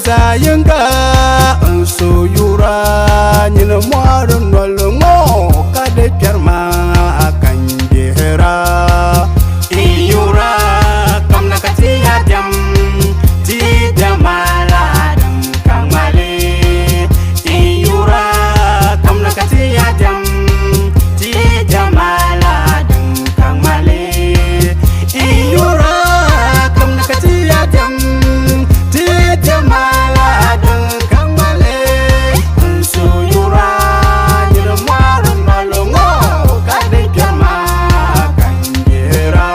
zaɣ'yinga n so yura nyini mɔri noli ŋɔ ka di kpɛri ma ka n gbihira. N yura kamna ka ti ya diɛm ti diɛma la din ka ŋmali. N yura kamna ka ti ya diɛm ti diɛma la din ka ŋmali. N yura kamna ka ti ya diɛm ti diɛma la din ka ŋmali. N so yura nyini mɔri noli ŋɔ ka di kpɛri ma ka n gbihira.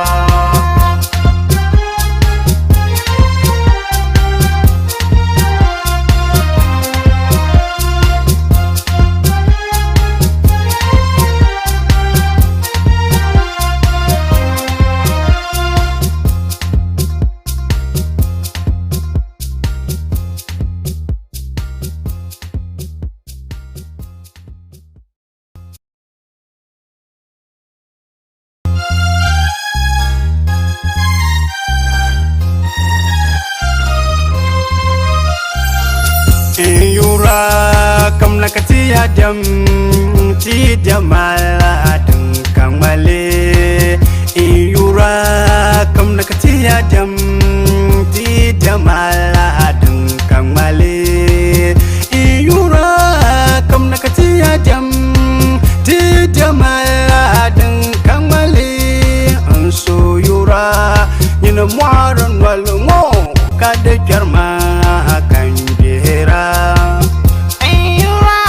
N yura kamna ka ti ya diɛm ti diɛma la din ka ŋmali. N yura kamna ka ti ya diɛm ti diɛma la din ka ŋmali. N yura kamna ka ti ya diɛm ti diɛma la din ka ŋmali. N so yura nyini mɔri noli ŋɔ ka di kpɛri ma ka n gbihira. N yura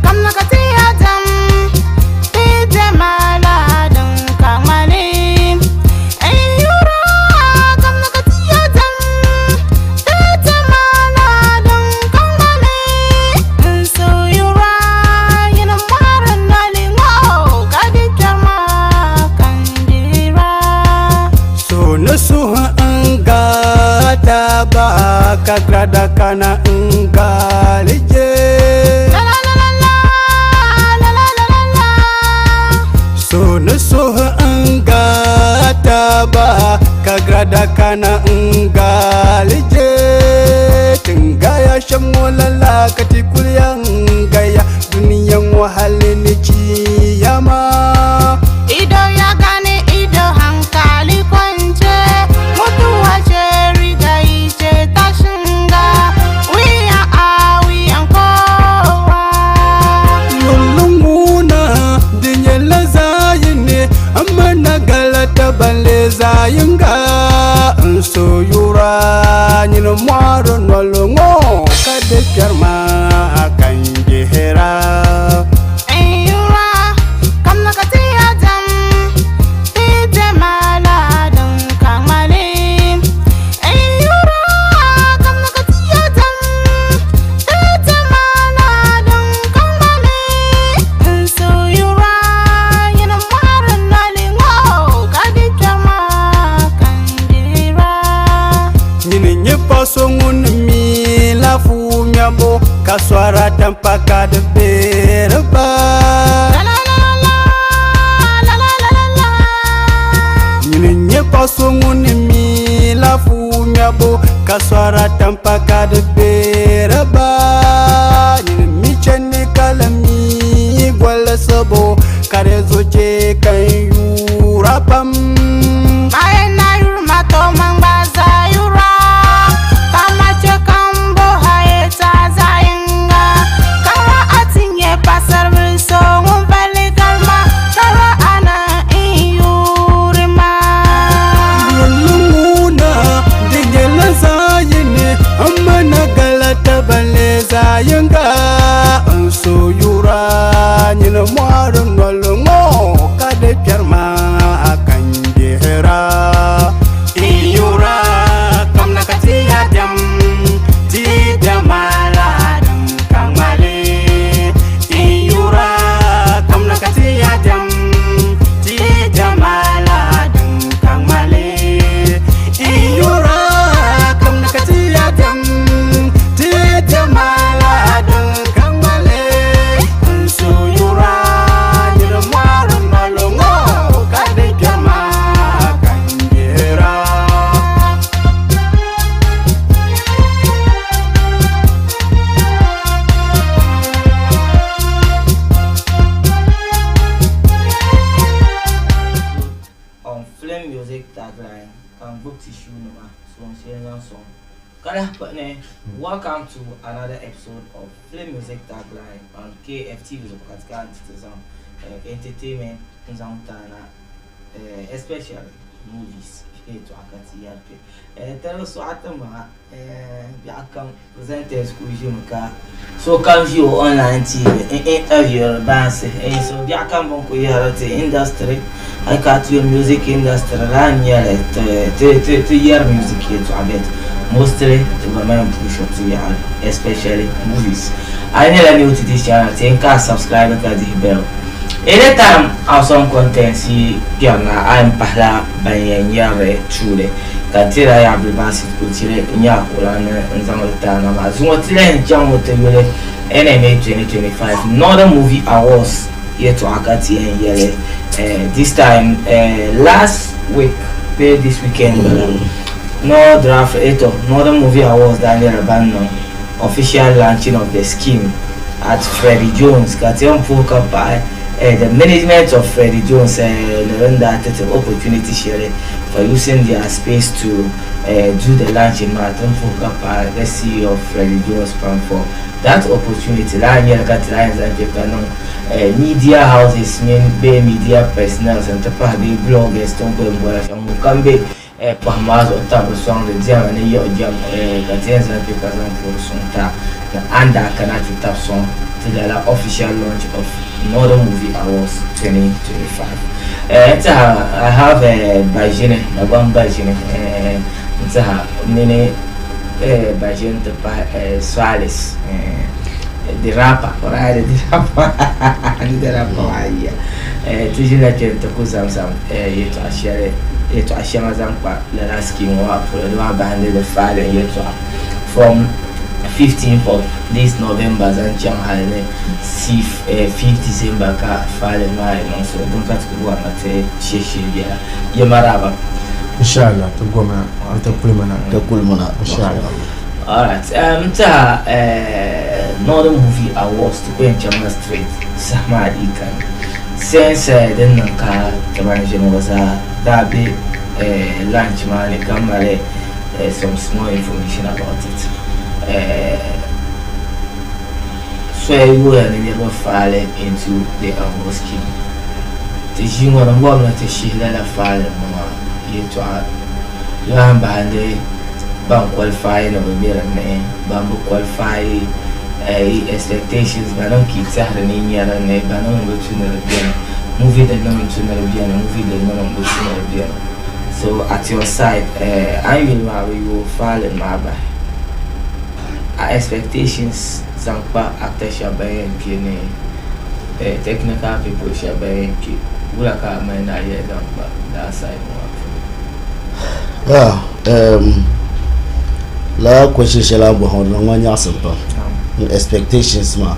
kamna ka ti ya diɛm ti diɛma la din ka ŋmali. N yura kamna ka ti ya diɛm ti diɛma la din ka ŋmali. N so yura nyini mɔri noli ŋɔ ka di kpɛri ma ka n gbihira. So ni suhi n gata ba ka grada kana n galije. La la la la la, la la la la la. So ni suhi n gata ba ka grada kana n galije. Tingaya shɛm ŋɔ lala ka ti kuli yan gaya duniya ŋɔ hali ni chiyama. Ido ya gani ido hankali kwance mutuwa ce riga ce ta shinga wuya a wuyan kowa. Yulunguna di nyɛla zaɣ'yini amma na galata balle zaɣ'yinga n so yura nyini mɔri noli ŋɔ ka di kpɛri ma ka n gbihira. N yura kamna ka ti ya diɛm ti diɛma la din ka ŋmali. N yura kamna ka ti ya diɛm ti diɛma la din ka ŋmali. N so yura nyini mɔri noli ŋɔ ka di kpɛri ma ka n gbihira. Nyini nyɛ paɣa so ŋun mi laafuu mɛbu ka sɔra tampa ka di beeri ba. La la la la la la la la la. Nyini nyɛ paɣa so ŋun mi laafuu mɛbu ka sɔra tampa ka di beeri ba. Nyini mi chani ka la mi golisibu ka di zuɣu chɛ ka n yuura pam. Bayan na yuri ma to man gba za yura kama che kan bo haye ta zayinga kara a ti nyɛ pasaribili so ŋun vali garima kara ana n yuri ma. Yulunguna di nyɛla zaɣ'yini amma na galata balle zaɣ'yinga n so yura nyini mɔri noli ŋɔ ka di kpɛri ma ka n. ka n gbubi tissue nima so n shɛli zaŋ sɔŋ ka lahi kpuɣi ni. Welcome to another episode of Film Music Tagline on KFTV zuɣu ka ti kana nti ti zaŋ entertainment n zaŋ taana, especially movies yɛltɔɣa ka ti yɛri kpe. Tariga sɔɣa ti maŋa biɛɣu kam presenters kuli ʒimi ka sokam ʒi o online TV n interviewri baansi. So biɛɣu kam bini kuli yɛhiri ti industry hali ka a ti yuli music industry laa n nyɛli ti yɛri music yɛltɔɣa but mostly ti gba mali pushiri ti yaɣali, especially movies. A yi nyɛla new to this channel, ti yɛn ka a subscribe ka dihi bell. Anytime awesome content yi kpɛrina, a yɛn pahila ban yɛn nyɛrili tuuli ka n tira yaɣa bilibaasi kuli tiri n nya kuɣula ni n zaŋ li taana maa. Zuŋɔ ti lahi chaŋ mi ti yuli NMA 2025 Northern Movie Awards yɛltɔɣa ka ti yɛn yɛli this time last week bee this weekend bala. North Draft eto Northern Movie Awards daa nyɛla ban niŋ official launching of the scheme at Freddie Jones ka ti yɛn puhi ka pahi the management of Freddie Jones ni din daa ti ti opportunity shɛli for using their space to do the launching maa. Ti ni puhi ka pahi the CEO of Freddie Jones pam for that opportunity. Lala nyɛla ka ti lahi yɛn zaŋ kpɛ ka niŋ media houses mini bee media personnel n ti pahi bee bloggers ti ni ku yɛn bɔra shɛm ŋun kam be Pɔhim maa zuɣu tabi sɔŋdi diɛma ni yiɣi jɛm ka ti yɛn zaŋ kpe ka zaŋ puhiri suŋ ti a ni a ni daa kana ti tabi sɔŋ ti lala official launch of Northern Movie Awards 2025. N tiɛha I have Baʒini, Dagbaŋ Baʒini n tiɛha mini Baʒini ti pahi Swalis the rapper, alright, the rapper, the rapper maa yiya. Ti ʒila kpe n-ti ku zamzam yɛltɔɣa shɛli yɛltɔɣa shɛŋa zaŋ kpa lala scheme ŋɔ maa polo di maa bahindi di filing yɛltɔɣa from 15th of this November zaŋ chaŋ hali ni 5th December ka filing maa yɛn niŋ, so din ka ti ku bɔri ni ti shihi shihi biɛla. Ye maraba. Inshallah, ti gomina ti kulimina. Ti kulimina. Inshallah. Alright, n tiɛha Northern Movie Awards ti ku yɛn chaŋla straight saha maa dii kani since din niŋ ka ti ban ʒini ŋɔ zaa daa be lunch maa ni ka mali some small information about it. Soya yooya ni niriba faali into the award scheme. Ti ʒii ŋɔ di bɔrimi ni ti shihi lala filing ŋɔ maa yɛltɔɣa lahi bahindi ban qualify ni bi be din ni, ban bi qualify, expectations, ba nim ka yi tɛhiri ni yi nya din ni, ba nim bi tu ni di beni, movie din nim n-tu ni di beni, movie din nim m-bi tu ni di beni. So at your side, a ni yuli maa bi yooi filing maa bahi, a expectations zaŋ kpa actor shɛba ban yɛn kpe ni technical people shɛba ban yɛn kpe, wula ka a mali ni a yɛli zaŋ kpa that side ŋɔ maa polo? Yeah, lala question shɛli a ni bɔhi ŋɔ di niŋ ma nyaɣisim pam. N expectations maa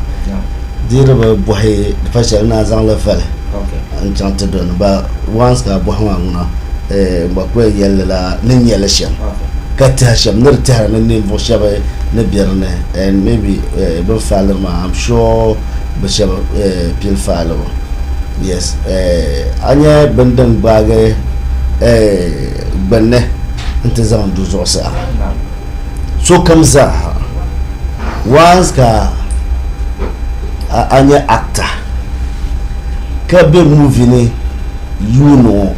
di di bi bɔhi di pa shɛli ni a zaŋ li vali n chaŋ ti doni ba once ka a bɔhi maa ŋuna n gba ku yɛn yɛli li la ni nyɛ li shɛm ka tɛha shɛm ni di tɛhira ni ninvuɣ shɛba ni be di ni and maybe bɛ ni faaliri maa I'm sure bɛ shɛba pili faalibu. Yes, a nya bini din gbaagi gbunni nti zaŋ du zuɣusaa sokam zaaha once ka a nya actor ka be movie ni yuuni ŋɔ.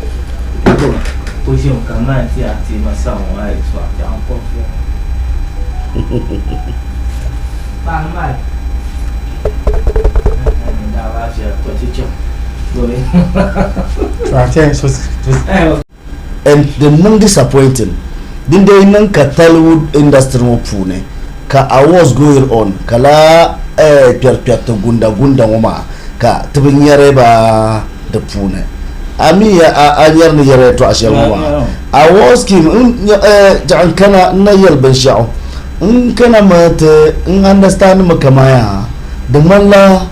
And din niŋ disappointing din dee niŋ ka Tollywood industry ŋɔ puuni ka awards going on ka laa kpɛri kpɛriti gunda gunda ŋɔ maa ka ti bi nyɛri ba di puuni. A mi ya a nyɛri ni yɛri yɛltɔɣa shɛli ŋɔ maa awards scheme n kana n na yɛli binshɛɣu n kana mi ti n understand mi kaman yaa di ŋmanila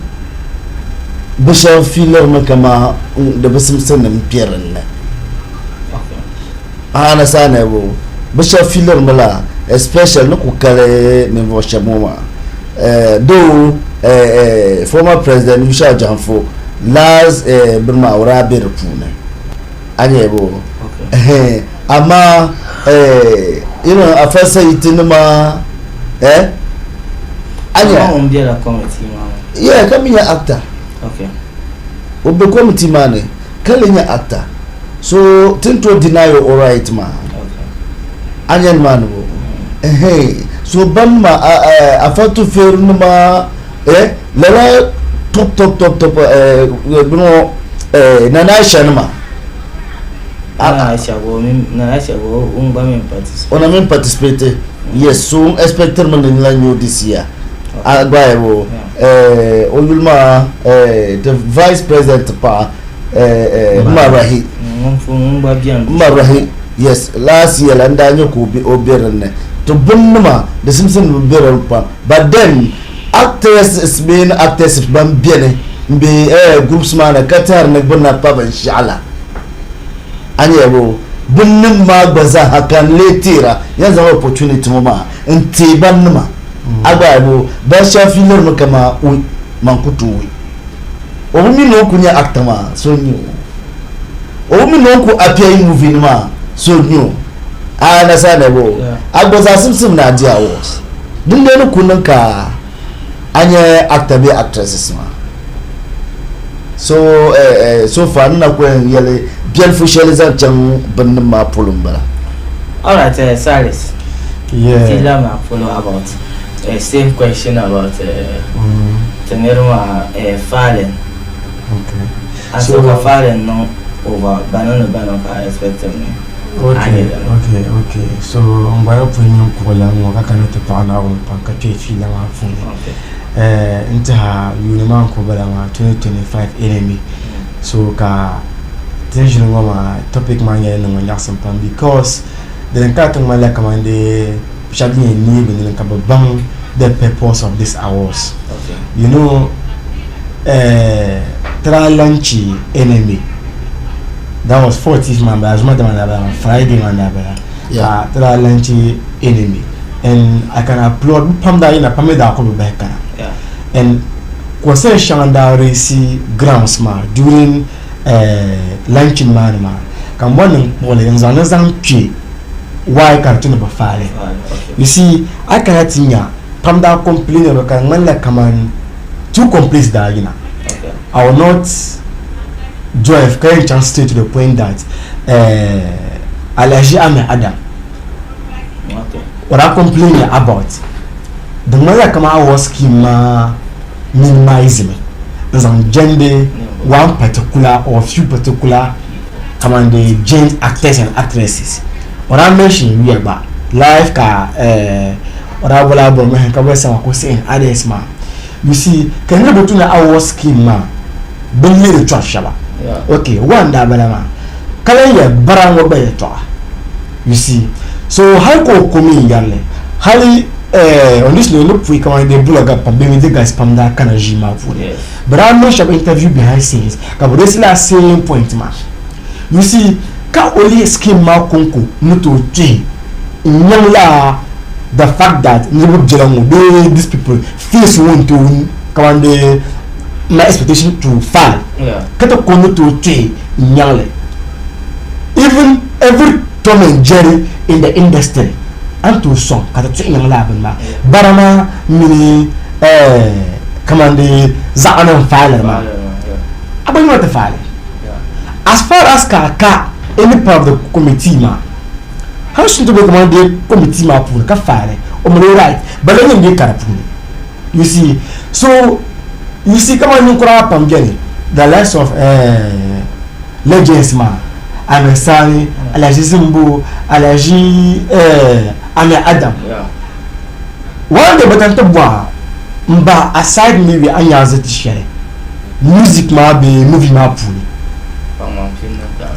bi shɛba fiilirimi kaman di bi simsi ni m-kpe din ni. A understand bo? Bi shɛba fiilirimi la especially ni ku kali ninvuɣ shɛba ŋɔ maa. Though former President Yushau Jahanfo last bini maa o daa be di puuni. A nyɛ bo amaa you know afa sayiti nima eh a nyɛ ŋun bela committee maa ni yeah ka mi nyɛ actor okay o be committee maa ni ka le nyɛ actor so tin to deny o right maa a nyɛ maa ni bo so ban ma afa tufeeri nima eh lala top top top top eh bini ŋɔ eh Nana Aisha nima Nana Aisha bo Nana Aisha bo ŋun gba min participate o na min participate yes so n expected mi ni la nyɛ this year a gba ya bo eh o yuli maa eh the vice president paɣa eh eh Mma Rahi ŋun gba bɛni Mma Rahi yes last year la n daa nyɛ ka o be dinni to binnima di simsi ni bi be dini pam but then actresses mini actors ban beni n be eh, groups maa ni ka tɛhiri ni bɛ na pa binshɛɣu la a nyɛ bo bɛ nim maa gba zaaha ka n lee teera yɛn zaŋ opportunity ŋɔ maa n teei ban nima a gba bo ban shɛba fiilirimi kaman ui man ku tooi o bi mi ni o ku nyɛ actor maa so n nyɛ o o bi mi ni o ku appear in movie ni maa so n nyɛ o a understand bo a gba zaa simsim ni a di awards din dee ni ku niŋ ka a nyɛ actor bee actresses maa so eh, eh, so far n na ku yɛn yɛli biɛlifu shɛli zaŋ chaŋ binnim maa polo n bala. All right, Silas. Yeah. Ti la ma follow about same question about ti niriba maa filing. Okay. And so, ka filing niŋ over bana ni bana ka expect ni. Okay. So n gba pun nyɛ kuɣu lan ŋɔ ka kana ti paɣa Naawuni pam ka kpe fiila maa puuni. N tiɛha yuuni maa n ku bala maa 2025 enemy. So ka ti ni ʒini ŋɔ maa topic maa nyɛla din niŋ ma nyaɣisim pam because din kana ti ŋmanila kamani dee shɛba din yɛn neei bɛ nini ka bɛ baŋ the purpose of this awards. You know, ti daa lanchi enemy that was 14th maa n-bala Zuma dama n-daa bala maa Friday maa n-daa bala ka ti daa lanchi enemy and I can applaud bɛ pam daa yina pam mi daa kuli bi bahi kana and concern shɛŋa n-daa raise grounds maa during launching maa ni maa ka m bɔri ni n kpuɣi li n-zaŋ li zaŋ kpe why ka di tu ni bɛ faai li you see a kana ti nya pam daa complain mi ka di ŋmanila kaman two complaints daa yina I will not drive ka yɛn chaŋ straight to the point that Alhaji Ahmed Adam o daa complain about di ŋmanila kaman award scheme maa minimize mi n zaŋ jɛndi one particular or few particular kaman the gent actors and actresses o daa mention yuya gba live ka o daa boli a boli ka boli sama ko and others maa you see ka niriba tu ni award scheme maa bɛ lihiri chɔri shɛba okay one daa bala maa ka lahi yɛli bara ŋɔ gba yɛltɔɣa you see so hali ka o ko mi n-yɛri li hali on this note ni pui kamani dee blogger pam bee media guys pam daa kana ʒii maa puuni bɛ daa niŋ shɛba interview behind scenes ka bɛ raise lala same point maa you see ka o lihi scheme maa konko ni tooi tuhi n-nyaŋ lala the fact that niriba bela ŋɔ bee these people face ŋɔ n-tooi kamani dee my expectation to fall ka ti ko ni tooi tuhi n-nyaŋ li even every Tom and Jerry in the industry a ni tooi sɔŋ ka ti tuhi nyaŋ lala bini maa bara maa mini kamani dee zaɣa ni n-faaliri maa a gba nyɛma ti faali as far as ka a ka any part of the committee maa hali sun ti be kamani dee committee maa puuni ka faali o mali o right ba la nyɛ n-be ka di puuni you see so you see kamani ninkura pam beni the likes of legends maa Ahmed Sani, Alhaji Zimbo, Alhaji Ahmed Adam one day bɛ ti bɔha m ba aside maybe a nya ti shɛli music maa bee movie maa puuni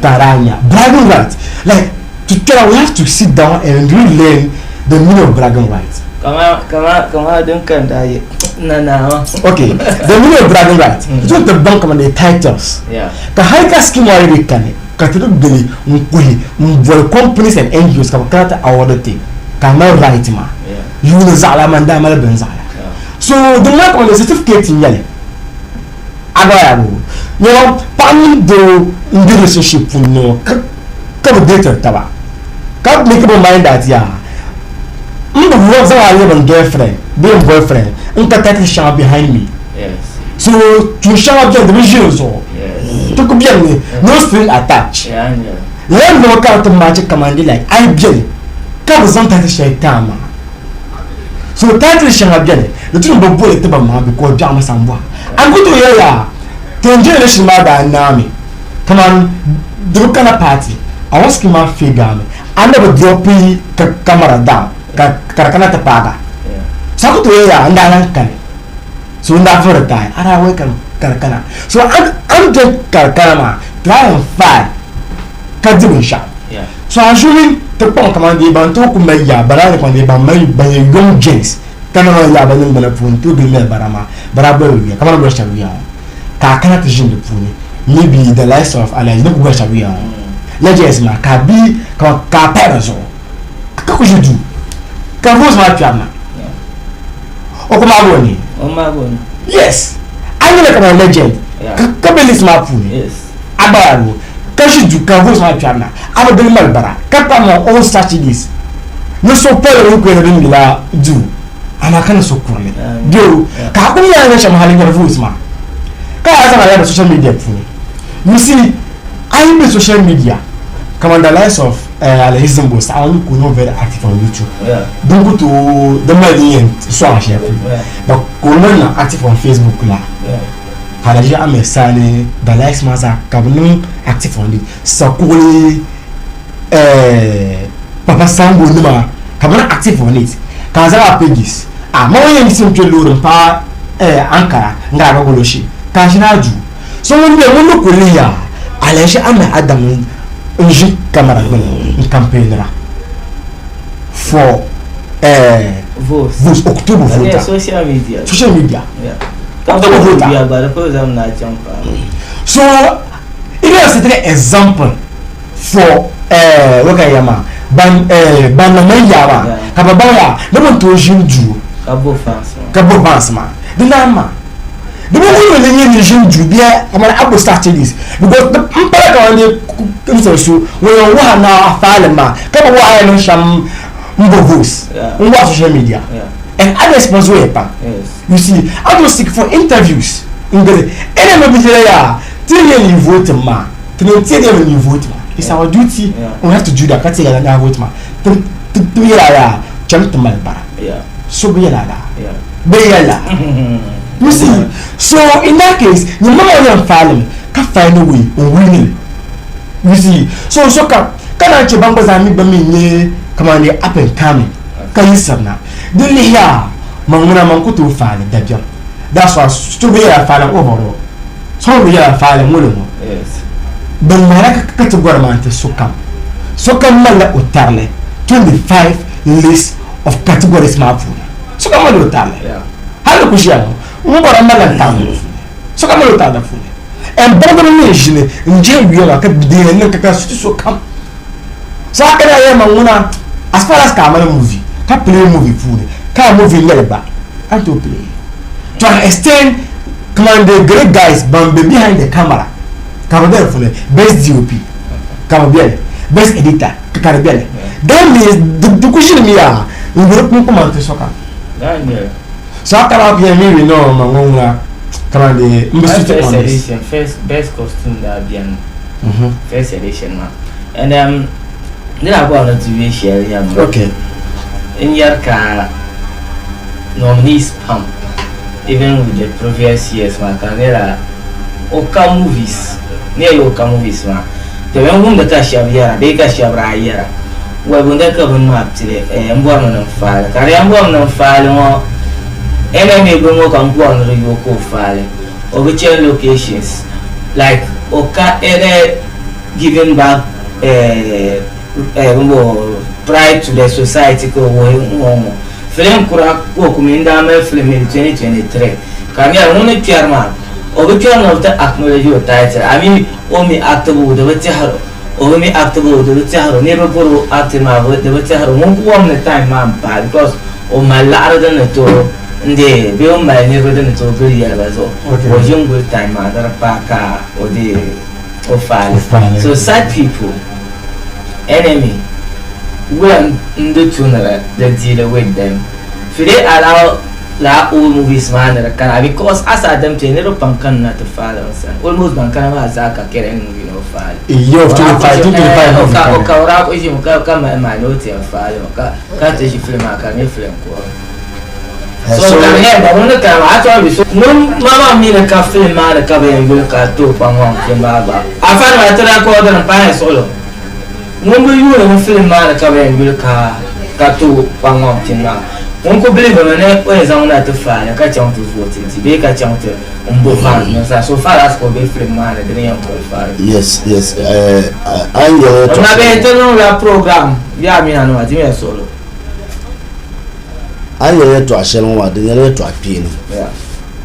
ka a daa nya bragging right like to tell we have to sit down and really learn the meaning of bragging right. Kama kama kama din kan da yi na na. Okay, the meaning of bragging right. So the bank kama the titles. Yeah. Ka har ka scheme wari bi kane ka ti gili n kuhi n boli companies and NGOs ka bi kana ti award ti ka na right ma. Yuuni zaɣila man daa mali bin zaɣila. So din maa kama the certificate n nyɛli. Agaya bo. Nyɛla paɣa mini doo n be relationship puuni ŋɔ ka bi deetiri taba ka make bi mind that yaa n bi bɔri zaŋ a lɛbi n girlfriend bee n boyfriend n ka title shɛŋa behind me so tuun shɛŋa beni di bi ʒi n zuɣu ti ku beni mi no string attached lala nima ka bi ti match kaman di like a yi beni ka bi zaŋ title shɛli ti a maa so title shɛŋa beni di tu ni bi boli ti ba maa because biɛɣu mi san bɔha a ni ku tooi yɛli yaa ti generation maa daa naami kaman di bi kana party a wan scheme maa feegaami a ni bi dropi ka camera down ka ka di kana ti paaga so a ku tooi yɛli yaa n daa lahi kani so n daa vuri taai a daa wai ka di kana so a ni bɛ ka di kana maa try and find ka di binshaɣu so assuming ti kpaŋ kaman dee ban tooi ku mali yaa bala ni kaman dee ban mali ban nyɛ young gents ka na maa yaa ba niŋgbuna puuni tooi gili mali bara maa bara boli yuya kamani boli shɛba yuya ŋɔ ka a kana ti ʒini di puuni maybe the likes of Alhaji ni ku boli shɛba yuya ŋɔ legends maa ka a bi ka a pahi ba zuɣu ka ku ʒi duu ka voice maa kpɛri na o ku maagi o ni yes a nyɛla kamani legend ka be list maa puuni a gba yaa ka ʒi duu ka voice maa kpɛri na a bi gili mali bara ka kpa ma all Saturdays ni so pali o ku yɛli din mila duu amaa ka ni so kurili bɛ ka a kuli yɛla shɛm hali nyɛri voice maa ka a zaŋ a yɛri social media puuni you see a yi be social media kaman the likes of Alhaji Zimbo saɣa ŋɔ ku niŋ very active on YouTube din ku tooi di mali din yɛn sɔŋ shɛli polo but ka o niŋ niŋ active on Facebook la ka Alhaji Ahmed Sani the likes maa zaa ka bi niŋ active on it Sakuɣili Papa Sambo nima ka bi niŋ active on it ka a zaŋ a pages a ma ŋɔ yɛn yiɣisi n kpɛ loori n paai Ankara n gari a gba shee ka a ʒini a duu so ŋun bɛ ŋun ni ku lihi a Alhaji Ahmed Adam n ʒi kamara gbuni n campaignira for votes October voter social media social media October voter so it is an example for waka yama ban ban na mai yawa ka ba baya ni ban to ʒini duu ka bo fans ma di na ma di bi wuhi ni nyɛ ni ʒini duu bia kamani abu Saturdays because n pala kamani n sɔrɔ so ŋun yɛn wahi na a faali maa ka bi wahi niŋ shɛm n bo votes n wahi social media and others ma zooya pam you see a do seek for interviews n gili ɛnɛ mi bi yɛla yaa ti yɛn ni vote maa ti ni ti yɛn ni vote maa it's our duty we have to do that ka ti yɛla na vote maa ti ti yɛla yaa chɛm ti mali bara so bi yɛla la bi yɛla you see so in that case ni mama yɛn faali mi ka find a way n winning you see so so ka ka naan chɛ ban gba zaa mi gba mi nyɛ kamani up and coming ka yiɣisiri na di lihiya man ŋuna man ku tooi faali dabiɛm that's why so bi yɛla faali overall so bi yɛla faali ŋuli ŋɔ bin ŋmahira ka category maa n-ti sokam sokam malila o tarili 25 list of categories maa puuni sokam malila o tarili hali ni ku ʒiya ŋɔ n bɔra malila n tarili puuni sokam malila o tarili puuni and baŋdiba mi n-ʒini n-jihi yuya maa ka deei niŋ ka ti sokam so a kana yɛli ma ŋuna as far as ka a mali movie ka play movie puuni ka a movie nyɛli gba a ni tooi play to an extent kaman the great guys ban be behind the camera ka bi beni puuni best DOP ka bi beni best editor ka di beni that means di ku ʒini mi yaa n yuri kunkuma n-ti sokam so a kana ku yɛli mi no ma ŋɔ ŋuna kaman de n bi suit on this. First best costume daa beni first edition maa and di daa bɔri ni ti yuli shɛli yɛm okay n yɛri ka nominees pam even with the previous years maa ka nyɛla o ka movies ni yɛli o ka movies maa domin n wumdi ka shɛba yɛra bee ka shɛba daa yɛra wabunda ka bini maa pili n bɔrimi ni n faali ka di yɛn bɔrimi ni n faali ŋɔ MMA bini ŋɔ ka n bɔri ni di yooi ka o faali o bi chani locations like o ka any giving back pride to the society ka o wuhi ŋɔ ŋɔ Film kura ka o kumi n-daa mali film in 2023 ka di nyɛla ŋun ni kpɛri maa o bi kpɛri ni o ti acknowledge o title I mean o mi actibu di bi tɛhiri o bi mi actibu di bi tɛhiri o niriba bori o acting maa di bi tɛhiri o ŋun ku wom ni time maa m-paai because o mali laɣiri din ni tooi N deei bee o mali niriba din ni tooi gili yɛli ba zuɣu ka o ʒi n-guli time maa ni di paai ka o deei o faali. So such people enemy wula n-di tu ni di deal with them should they allow lala old movies maa ni di kana because as at dem today niriba pam kanna ti faali n sani almost ban kana maa zaa ka current movie ni o faali. A year of 2025 movie o ka o daa kuli ʒimi ka mali mali ni o ti yɛn faali mi ka ti ʒi film maa ka di nyɛ film kurili. So ka ni ba ŋun ni kana maa a tɔri bi so ŋun ma maa mi ni ka film maa ni ka bi yɛn yuli ka tooi kpaŋ ŋɔŋ film maa gba afa nima ti recording n pahi suɣulo ŋun bi yuuni ni film maa ni ka bi yɛn yuli ka ka tooi kpaŋ ŋɔŋ film maa ŋun ku believe mi ni o yɛn zaŋ na ti faali ka chaŋ ti vote nti bee ka chaŋ ti n bo fans nim sa so far as ka o be film maa ni di ni yɛn qualify. Yes, yes. An yɛli tɔ. Na bɛ ti niŋla program yaa mina nima ti mi ya suɣulo. A ni yɛli yɛltɔɣa shɛli ŋɔ maa di nyɛla yɛltɔɣa kpeeni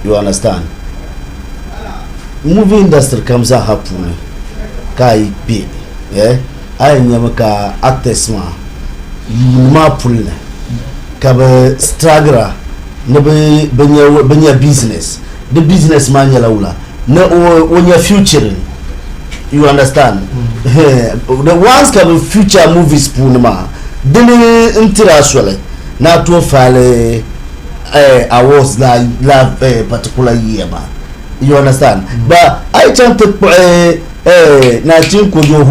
you understand movie industry kam zaaha puuni ka a yi kpe eh a yɛn nyami ka actors maa yuuni maa puli ni ka bi struggle ni bi nya business di business maa nyɛla wula ni o nya futuring you understand the ones ka bi future movies puuni maa dini n tiri a soli ni a tooi faali awards la la particular year maa you understand but a yi chaŋ ti kpuɣi Nachin Kojo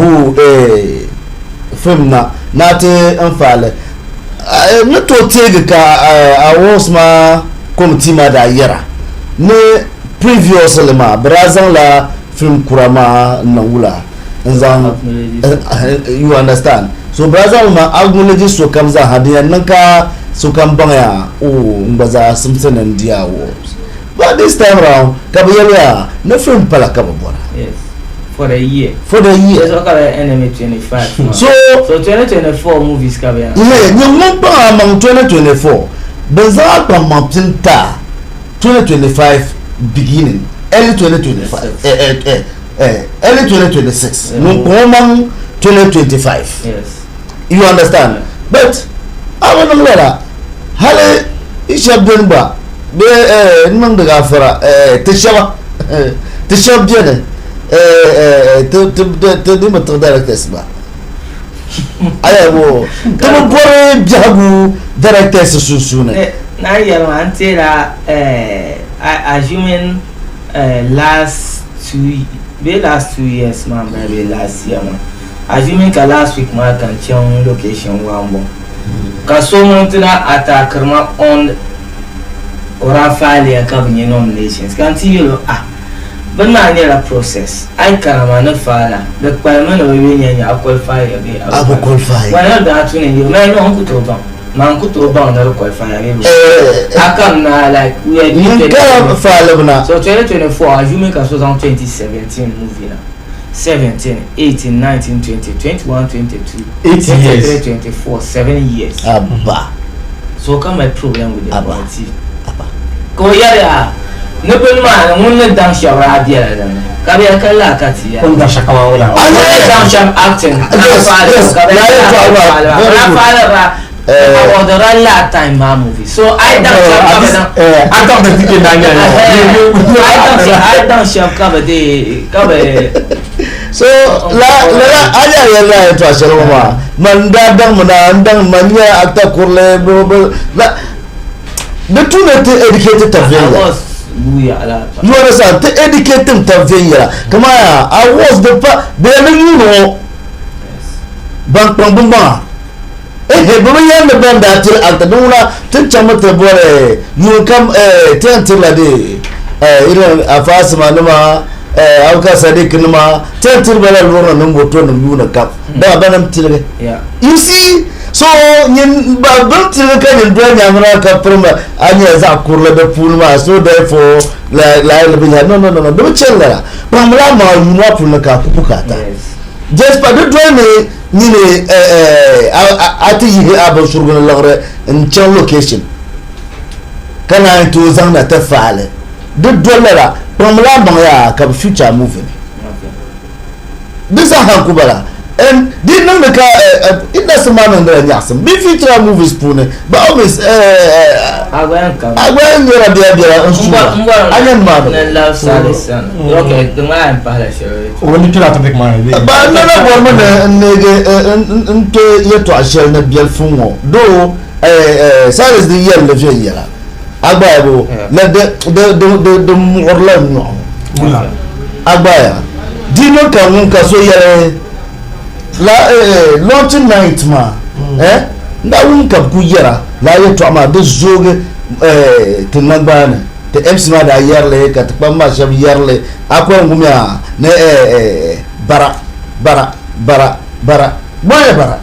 film na ni a ti n faali ni tooi teegi ka awards maa committee maa daa yɛra ni previously maa bɛ daa zaŋla film kura maa n niŋ wula n zaŋ you understand so bɛ daa zaŋ li maa acknowledge sokam zaaha din yɛn niŋ ka sokam baŋya oh n gba zaa simsi ni n di awards but this time round ka bɛ yɛliya ni film pala ka bɛ bɔra Yes. For the year. For the year. So ka bɛ NMA 25. So so 2024 movies ka bɛ yan. Yeah, nyɛ ŋun kpaŋ a maŋ 2024 bɛ zaŋ a kpaŋ maŋ pini ta 2025 beginning early 2025 eh, eh, eh, early 2026 ŋun kpaŋ o maŋ 2025. Yes. You understand? But a bi niŋ lala hali i shɛba beni gba bee n niŋdi gaafara ti shɛba ti shɛba beni ti ti ti di bi tiɣi directors gba ayabo ti bi bɔri biɛhigu directors sunsuuni. Na yɛli maa n teela assuming last two bee last 2 years maa n bala bee last year maa assuming ka last week maa ka n chaŋ location Wambo ka so ŋun ti na attackiri ma on o daa faaliya ka bi nya nominations ka n ti yɛl o ah bini maa nyɛla process a yi kana maa ni faala di kpalimi ni bi yuli nya nya a qualify ya bee a bi qualify wala daa tu ni n yɛl o mali no n ku tooi baŋ maa n ku tooi baŋ ni di qualify ya bee bi a kam na like we are doing Ŋun ka faalibu na so 2024 assuming ka so zaŋ 2017 movie na 17 18 19 20 21 22 8 years. 23 24 7 years Abba. So ka mali problem with the Abba. committee Abba. Ka o yɛli a ni bini maa ni ŋun ni daŋ shɛba daa bela dinni ka bɛ yɛli ka laa ka ti yɛli O ni daŋ shɛli kaman wula? O ni daŋ shɛm acting ka Yes, faali yes. ka bɛ Laa yɛli yɛltɔɣa ka maa, faali ba. very Ka good. faali ba Eh. award ra laa time maa movie so a yi daŋ shɛm ka bɛ daŋ Actor of the decade na nyɛli. A yi daŋ shɛm ka bɛ dee ka bɛ So la la la a nya yɛli la yɛltɔɣa shɛli ŋɔ maa man daa daŋ mi na n daŋ man nyɛ actor kurili bi bi la di tu ni ti educate tab viɛnyɛla. Awards wuya ala. You understand? Ti educate tab viɛnyɛla kamani yaa awards di pa bɛ yɛn ni yuuni ŋɔ ban kpaŋ bi maŋa ehe bi bi yɛn ni ban daa tiri actor din ŋuna ti ni chaŋ mi ti bɔri yuun kam ti yɛn tirila di irin Afa Asima nima Abubakar Sadiq nima ti yɛn tiri ba la lɔri nim moto nim yuuni kam dama ba nim tiligi. You see so nyin ba bin tiligi ka nyin doli nyamira ka pirima a nyɛla zaɣ kurili di puuni maa so therefore la la bi nya no no no no di bi chani lala kpaŋmila maŋa yuuni maa puuni ka a ku bukaata just pa di doli ni nyini a ti yihi a binsurugu ni liɣiri n chaŋ location ka naan tooi zaŋ na ti faali di doli lala kpaŋmila maŋ yaa ka bi future movie ni di zaa ha n-ku bala. And di niŋdi ka industry maa niŋdila nyaɣisim bɛ feature movies puuni by all means A gba yɛn kam. a gba yɛn nyɛla biɛla biɛla n su N bɔri a nyɛ nimaani ni love service sani. Okay, di ŋmaa yɛn pahila shɛli. O ni kpɛla topic maa ni. Ba n nana bɔrimi ni n neegi n kpe yɛltɔɣa shɛli ni biɛlifu ŋɔ doo Silas di yɛlli viɛnyɛla a gba ya bo la di muɣirila n nyɔɣu a gba ya di niŋ ka ŋun ka so yɛli la launching night maa n daa wum ka bi ku yɛra laa yɛltɔɣa maa di zoogi ti nangbaani ti MC maa daa yɛrili ka ti kpamba maa shɛba yɛrili a ku yɛn wumiya ni bara bara bara bara bɔnya bara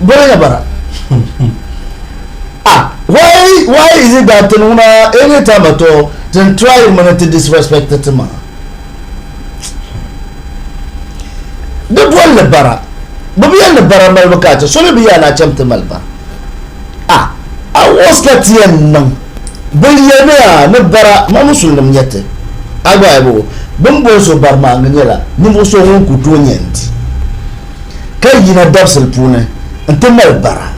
bɔnya bara ah why is it that ŋuna anytime at all tin try mini ti disrespect ti maa di bolli bara bi bi yɛn ni bara malibu ka a chɛ so mi bi yɛn a chɛm ti mali bara ah a wɔs ka ti yɛn niŋ bi yɛlimiya ni bara ma musulinim nyɛ ti a gba bo bin boli so bari maa nyɛla ninvuɣu so ŋun ku tooi nyɛ n di ka yina dabisili puuni n ti mali bara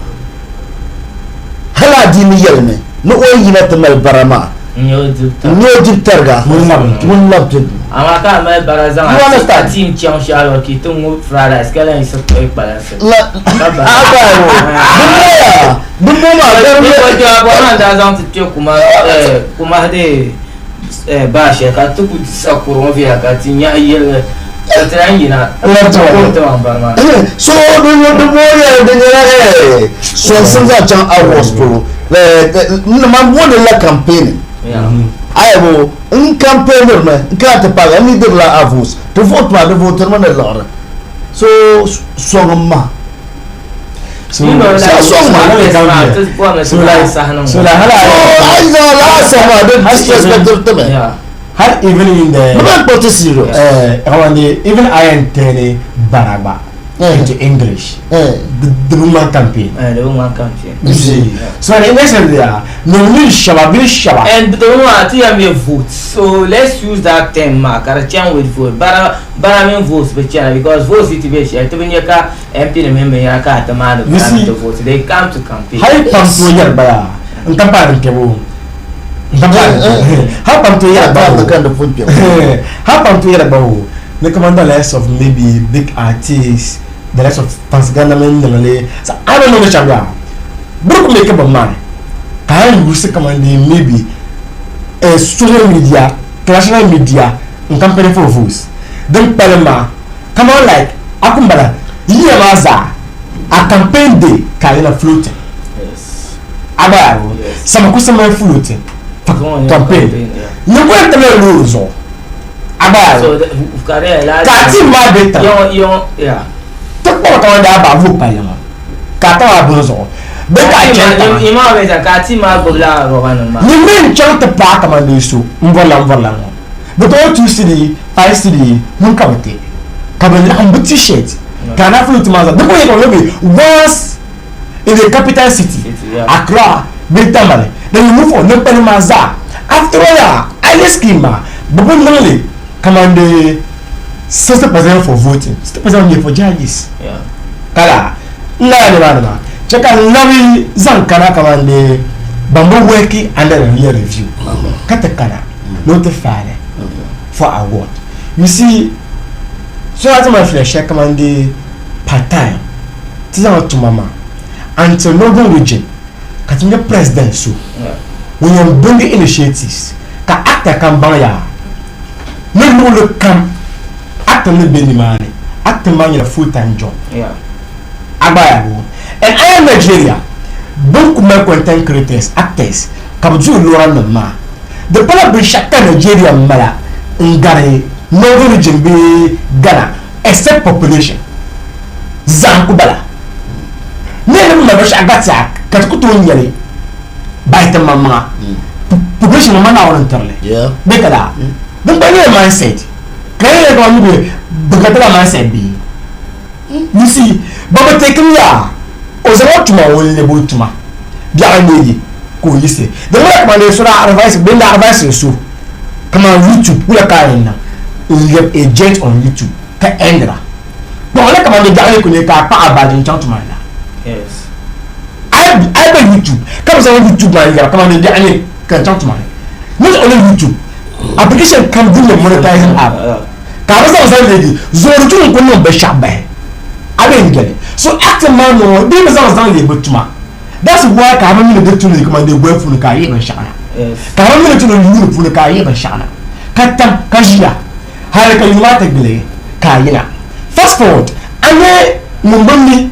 hali adiini yɛlimi ni o yi yina ti mali bara maa N nyɛ o dibu n nyɛ o dibu tariga Ŋun labi n-ti. ŋun labi ti duu. Amaa ka a mali bara zaŋ You a understand? team chaŋ shɛli ka yi ti ŋubi fried rice ka lahi yiɣisi kpuɣi kpalansi. La Ka bara. a gba bo din bɔŋɔ yaa din bɔŋɔ maa Ni gari ko jaa bɔŋɔ maa daa zaŋ ti kpe kuma kuma de baa shɛli ka ti ku sa kuri ŋɔ viɛla ka ti nyaɣi yɛligi ka ti lahi yina ti maŋ bari maa. So din bɔŋɔ yɛli di nyɛla sɔŋsim zaŋ chaŋ awards polo man booni la campaigning ayabo n campaignir mi n kana ti paagi n ni dirila a votes ti vote maa di votirimi ni liɣiri so sɔŋim ma So sɔŋ ma so like so like hala so ayi zaŋ la saha maa di disrespect ti mi hal even in the bi bɛn kpuɣi ti serious even I am turning baragba into English. The woman campaign. The woman campaign. You see. So the English there, no need shaba, be shaba. And the woman ti am vote. So let's use that term ma ka chan with vote. Bara bara mean votes be chana because votes it be share. To be ka MP ni member ya ka ta ma You see, to vote. They come to campaign. Hai pam to yar baya. Ntampa nkebo. Ntampa. Hai pam to yar baya. kan da fun pe Hai pam to yar baya. They command the likes of maybe big artists, the likes of Pansgana men, so I don't know the chapter. Brook make up a man. Can you say command maybe a social media, traditional media, and company for voice. Then Paloma, come on like Akumbala, Yamaza, a campaign day, Kalina floating. Yes. Abaro, some customer floating. Campaign. You went to the rules. Abaro. So career la. Ka ti ma bɛ tan. Yɔn yɔn ya. Ti kpɔrɔ kama daa ba vo pali ma. Ka ta wa bini zuɣu. Bɛ ka chɛn ta. I ma bɛ tan ka ti ma gbubila rɔba nim maa. Ni min chaŋ ti paai kama ni so n bɔrila n bɔrila ŋɔ. Bɛ tɔɔ 2 cedi 5 cedi ŋun ka bi ti. Ka bi laɣim bi t-shirt. Ka na float maa zaa. Di ko yɛ ka bi once in the capital city. Accra bɛ Tamale. Then you move on ni kpali maa zaa. After all yaa Ali scheme maa bɛ bi niŋ li kaman di 60% for voting 60% nyɛ for judges. Kala n nana ni maa ni maa chɛ ka n labi zaŋ kana kaman di ban bi worki under the real review ka ti kana ni o ti faali for award. You see so ti ma fila shɛli kaman di part time ti zaŋ tuma maa until northern region ka ti nyɛ president so ŋun yɛn bring initiatives ka actor kam baŋ yaa ni luɣuli kam actor ni be nimaani actor maa nyɛla full time job a gba yaa bo and I am Nigeria bin ku mali content creators actors ka bi duhi lora nim maa di pala binshaɣu ka Nigeria mala n gari northern region bee Ghana except population zaŋ ku bala ni ni mali binshaɣu gba tiɛha ka ti ku tooi nyɛli bahi ti maŋmaŋa population ma Naawuni n tirili bee ka daa din gba nyɛla mindset ka yɛn yɛli ka bi bi ka tila mindset bee you see ba bi teekim yaa o zaŋ o tuma o lɛbi o tuma biɛɣu n leegi ka o yiɣisi di ŋmanila kamani dee so daa advice bee n daa advice so kamani YouTube wula ka a yɛn niŋ n lɛbi agent on YouTube. ka endira kpaŋ la kamani di biɛɣu ni ku ne ka a kpaɣi a baaji n-chaŋ tuma ni la. Yes. A yi be YouTube ka bi zaŋ YouTube maa yɛra kamani di biɛɣu ni ka n chaŋ tuma ni. Not only YouTube, application kam din nyɛ monetizing app ka a bi zaŋ zaŋ leegi zoori tu n-ku niŋ binshɛɣu bahi a bee n-geli. So acting maa noo di bi zaŋ zaŋ leegi bi tuma. That's why ka a bi mi ni di tu ni kamani di goli puuni ka a yihi binshɛɣu na. Ka a bi mi ni tu ni yuuni puuni ka a yihi binshɛɣu na. Ka tam ka ʒiya hali ka yuuni maa ti gili ka a yina. Fast forward, a nya ŋun bi mi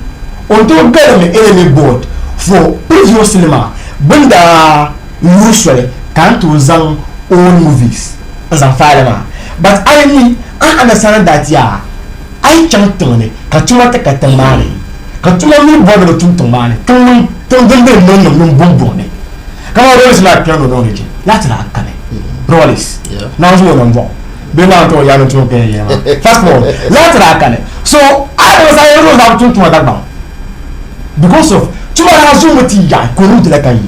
o ni tooi galimi enemy board for previously maa bɛ ni daa yuri soli ka a ni tooi zaŋ own movies n zaŋ file maa but a yi mi a ni understand that yaa a yi chaŋ tiŋ ni ka tuma ti ka tiŋ maa ni ka tuma mini bɔri ni bi tum tiŋ maa ni tiŋ mini tiŋ din be niŋ nim mini buŋbuŋ ni kamani Rollins maa kpɛri ni o niŋ di je lati daa kani Rollins Naawuni zuŋ o nambɔɣu bee Naawuni ti o yaa ni tum kpɛn yɛla maa fast forward lati daa kani so a yi niŋ zaɣ yini o daa bi tum tuma Dagbaŋ because of tuma daa zuŋmi ti yaɣi ka o niŋ dila ka yi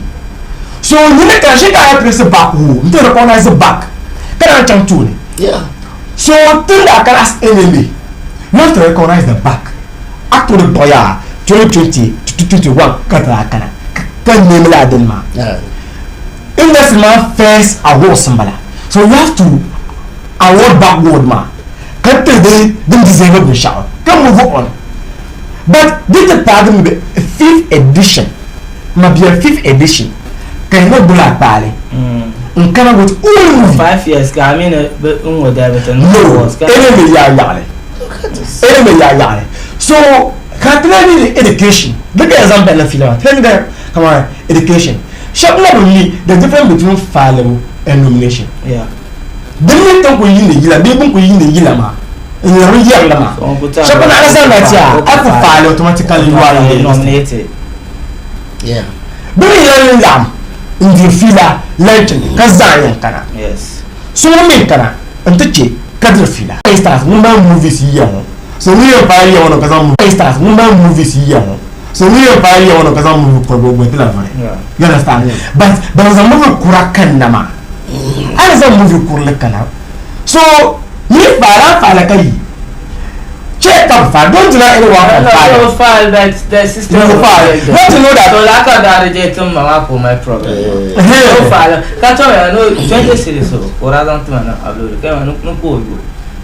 so nyini ka ʒi ka a yi press back o n ti recognize back ka naan chaŋ tooni so tin daa kana as enemy you have to recognize the back a tooni kpuɣi yaa 2020 to 2021 ka ti daa kana ka name laa dini maa industry maa first awards n bala so you have to award backward maa ka ti di din deserve binshaɣu ka move on but di ti paagi mi fifth edition ma bia fifth edition ka yi na gbubi a kpaali n kana with all movie 5 years ka I mean n ŋɔ daa bi ti no enemy yaa yaɣali enemy yaa yaɣali so ka ti lahi ni education di ka yɛn zaŋ bɛlli fiila maa ti lahi ni kama education shɛba na bi mi the difference between filing and nomination din mi tin ku yiini yila bee bin ku yiini yila maa n yɛri yɛrili maa shɛba na understand that yaa a ku file automatically you are in the nominated. Bi mi yɛn laɣim n diri fiila lanchin ka zaŋ yɛn kana so ŋun mi kana n ti chɛ ka diri fiila. Instance ŋun mali movies yiya ŋɔ so ŋun yɛn paai yiya ŋɔ ni ka zaŋ instance ŋun mali movies yiya ŋɔ so ŋun yɛn paai yiya ŋɔ ni ka zaŋ movie kura o ti la vari you understand but ban zaŋ movie kura kanna maa a ni zaŋ movie kurili kana so yi faala faala ka yi chɛ ka bi faala don't deny anyone from No, filing. no file, but the system You will file. reject them. Don't you know that? So like I got rejected, mama for my problem. No file. Ka tell me, no 20 series so. Or I don't know upload. Ka no no ko yo.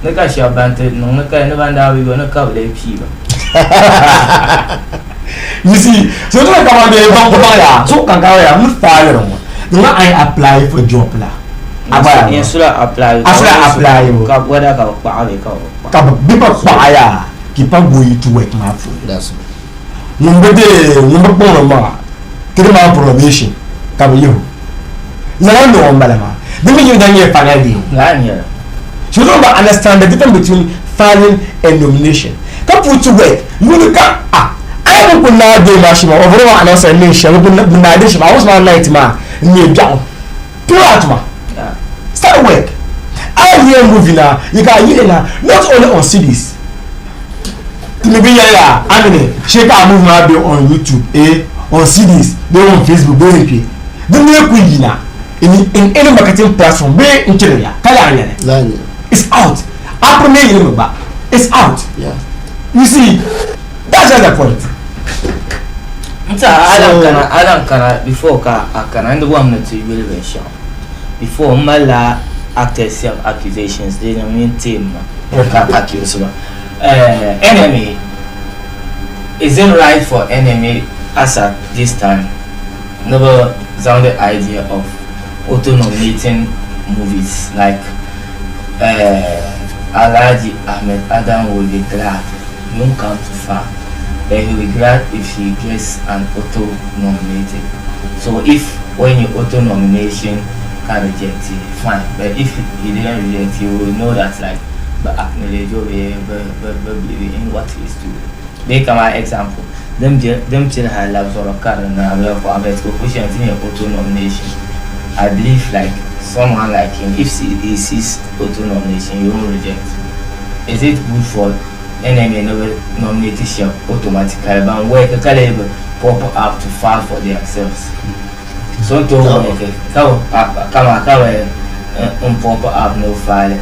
Ne ka sha bante no ne ka ne banda wi no ka le pi ba. You see, so to come on the bank ya so kan ka ya mu file ro. No I apply for job la. Aba Yin sula apply. Asula apply o. Ka whether ka pa be ka. Ka bi pa pa ya ki pa go to work ma fu. That's Ŋun bi de ŋun bi kpaŋ ma tiri ma probation ka bi yihu. Lala no on bala ma. Di mi yihu dan ye final deal. Nga ni ya. So don't understand the difference between filing and nomination. Ka put to work. You look at ah I am ko na de ma shi ma overall announce ne shi ko na de shi ma was my night ma ni biao. Pull out ma. Yeah. Start work. I hear movie na you can hear na not only on CDs. Tinubu yẹra amini ṣé ká movie ma be on YouTube eh on CDs be on Facebook be on P. Dun ne ku yi na in any marketing platform be n kiri ya kala an yɛrɛ. Line. It's out. Apple me yiri ba. It's out. Yeah. You see, that's just the point. Nta alan kana alan kana before ka akana ndi wa mna ti yuli ben sha. Before mala actors self accusations they no mean team ka accuse ba. Enemy, is it right for enemy as at this time never sound the idea of auto nominating movies like Alhaji Ahmed Adam will be glad he won't come too far, but he will be glad if he gets an auto nominated. So if when you auto nomination can reject it, fine. But if he didn't reject, he will know that like but acknowledge or but believe in what he is doing. They come my example. Them them till her love or a car and I have auto nomination. I believe like someone like him, if he sees auto nomination, he won't reject. Is it good for enemy never nominate shop automatically? But where can pop up to file for themselves? So to come come pop up no file.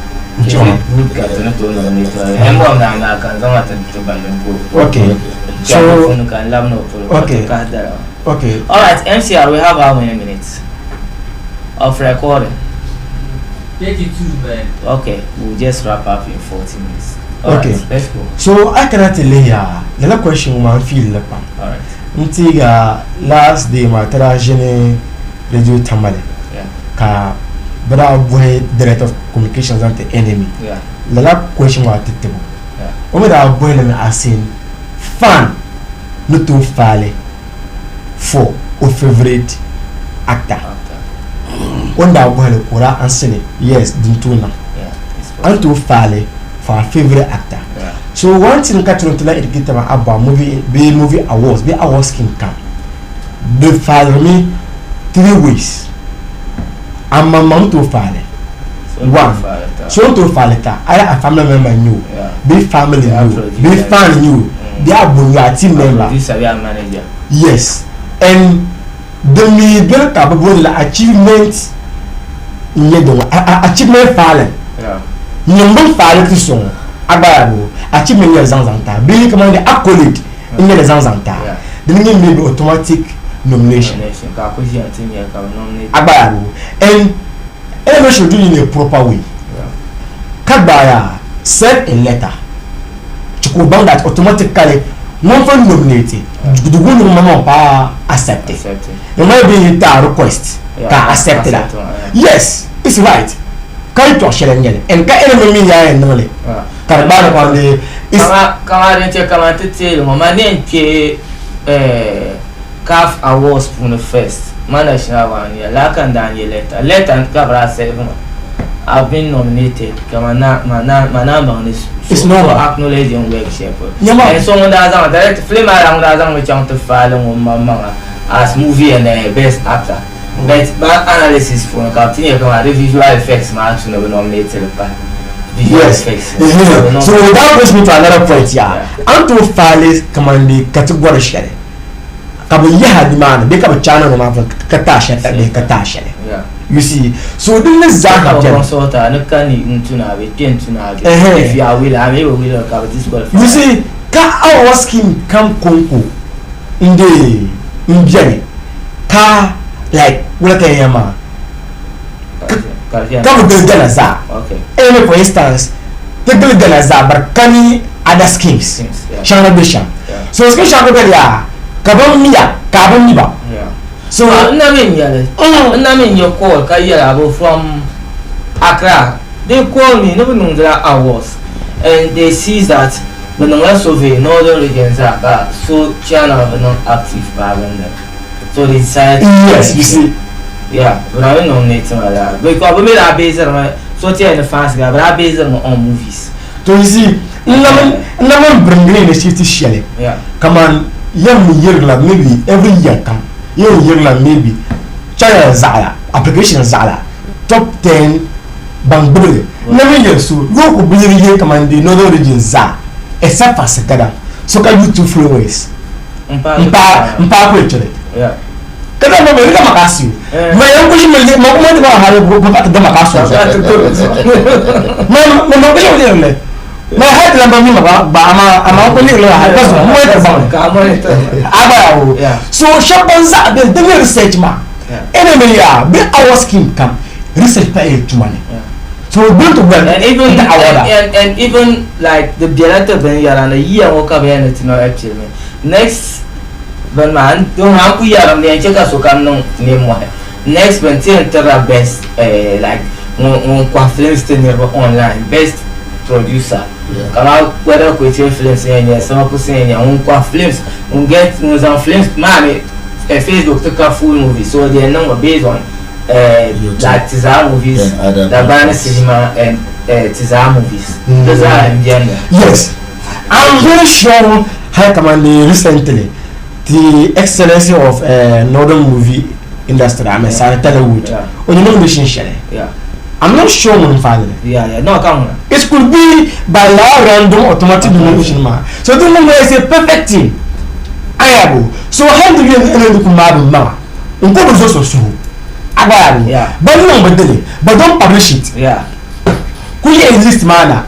Okay. So okay. Okay. All right, MCR, we have how many minutes of recording? 32, man. Okay, we'll just wrap up in 40 minutes. All Okay. right, let's go. So I cannot tell you lala question maa n feel li pam. All right. N tiga last day maa ti daa ʒini radio Tamale Yeah. ka bi daa bohi director of communications zaŋ ti NMA. Yeah. Lala question maa ti tibo. Yeah. O mi daa bohi li mi as in fan ni tooi faali for o favourite actor. After. O ni daa bohi li ka o daa answer li yes din tooi niŋ. Yeah. It's A ni tooi faali for a favourite actor. Yeah. So one thing ka tiri ti lahi educate taba about movie bee movie awards bee award scheme kam di faalirimi three ways a maŋmaŋ ni tooi faali So one so ni tooi faali ta a a family member n-nyɛ o Yeah. bee family Yeah, n-nyɛ o producer. bee fan n-nyɛ o bee a bo n-nyɛ a team member. Producer, we are manager. Yes, and din mi beni ka bɛ booni li achievement n-nyɛ din achievement filing. Yeah. Niŋgbun faali ti so ŋɔ a gba yaa bo achievement nyɛla zaŋ zaŋ ti a bee kamani di accolade n-nyɛli zaŋ zaŋ ti a Yeah. dini nyɛ maybe automatic nomination. Nomination. Ka a ku ʒiya nti nya ka bɛ nominate. A gba yaa bo and NMA should do it in a proper way. Yeah. Ka gba yaa send a letter ti ka o baŋ that automatically ŋun pun nominate di gu ni ŋun maŋ pa accept. Accept it. It might be ta request Yeah, ka accept la. accept one, yeah. Yes, it's right. Ka yi tɔɣi shɛli n-nyɛli and ka NMA mi yaa yɛn niŋ li Yeah. ka di gbaai ni kɔŋ di is Kama kama din chɛ kaman ti teeli ŋɔ ma ni yɛn kpe eh, CAF awards puuni first ma national one n-nyɛ lala ka n daa nyɛ letter letter ka bɛ daa send ma I've been nominated ka ma na ma na ma naan baŋ ni It's so normal. acknowledge n work shɛli polo. Nyama. And so ŋun daa zaŋ direct film maa daa ŋun daa zaŋ mi chaŋ ti faali ŋun maŋmaŋa as movie and best actor but ma analysis puuni ka bɛ ti nyɛ kaman di visual effects maa tu ni bɛ nominate li pahi visual Yes. effects ka bɛ So nominate that brings me to another point yaa. Yeah. A ni tooi faali kaman di category shɛli ka bɛ yaha nimaani bee ka bɛ chaana ŋɔ maa ka ti a shɛli bee ka ti a shɛli. Yeah. You see, so din ni zaa Ka ka bɛ bɛni. consult a ni ka ni n tuna bɛ kpe n tuna bɛ. Ɛhɛn. If you are willing, I may be willing ka bɛ disqualify. You see, ka award scheme kam konko n de n bɛni ka like wula ka yɛn maa Ka di ka bi gili Ghana zaa. Okay. Anyway, for instance, ti gili Ghana zaa but kani other schemes Schemes, yeah. shɛŋa ni bɛ shɛm. Yeah. So scheme shɛŋa ku bɛni yaa ka bɛ miya ka a bi mi ba. Yeah. So Ah, n na mi nyɛli n na mi nyɛ call ka yɛla bi from Accra they call me ni bi niŋdila awards and they see that bi niŋla survey northern region zaa ka so channel bi niŋ active baagi ni so they decided to yes, you see. Yeah, bi na mi nominate ma la because bi mi daa basiri mi so ti yɛn ni fans ga bi daa basiri mi on movies. To you see, n na min n na min bringiri initiative shɛli Yeah. kaman yɛn mi yirigila maybe every year kam yɛn yirigila maybe channel zaɣila application zaɣila top 10 ban gbubili n na min yɛli so yoo ku bi yiri yɛ kaman di northern region zaa except for Sikada so ka YouTube followers n pa n pa n pa ku chiri Yeah. ka da ma bɛ ka makasi Eh. ma yan kushi ma ma kuma ti ba hali ko ka da makasi ma ma ma kushi ma le ma hali lamba mi ma ba ama ama ko ni le ha ka so mo ta ba Ka monitor. aba o Yeah. so shab ban za be de research ma Yeah. ene me ya be our scheme kam research pa e tuma ne Yeah. so we going to well And even the and, award and, and even like the biɛla ti binyɛra ni yiya ŋɔ ka bi yɛn ni ti niŋ actually next bin maa n don an ku yɛrim di yɛn chɛ ka sokam niŋ nimmohi next bin ti yɛn tirila best like ŋun ŋun kɔhi films ti niriba online best producer Yeah. kama whether Kwete films yɛn nyɛ Samakusi yɛn nyɛ ŋun kɔhi films ŋun get ŋun zaŋ films maa mi Facebook ti ka full movie so di yɛn niŋ mi based on YouTube. like Tizaa movies And other Dagbani platforms. cinema and Tizaa movies. Di zaa n bɛni. Yes, I'm very sure how come recently the excellency of northern movie industry, I mean, yeah. Hollywood, Yeah. on the nomination share. Yeah. I'm not sure when finally. Yeah, yeah. No, come on. It could be by law random automatic nomination ma. So this one is a perfect thing. Ayabo. So how do you know the ma? Nko do so so. Agbayabo. Yeah. But no but but don't publish it. Yeah. Ku yihi list maa na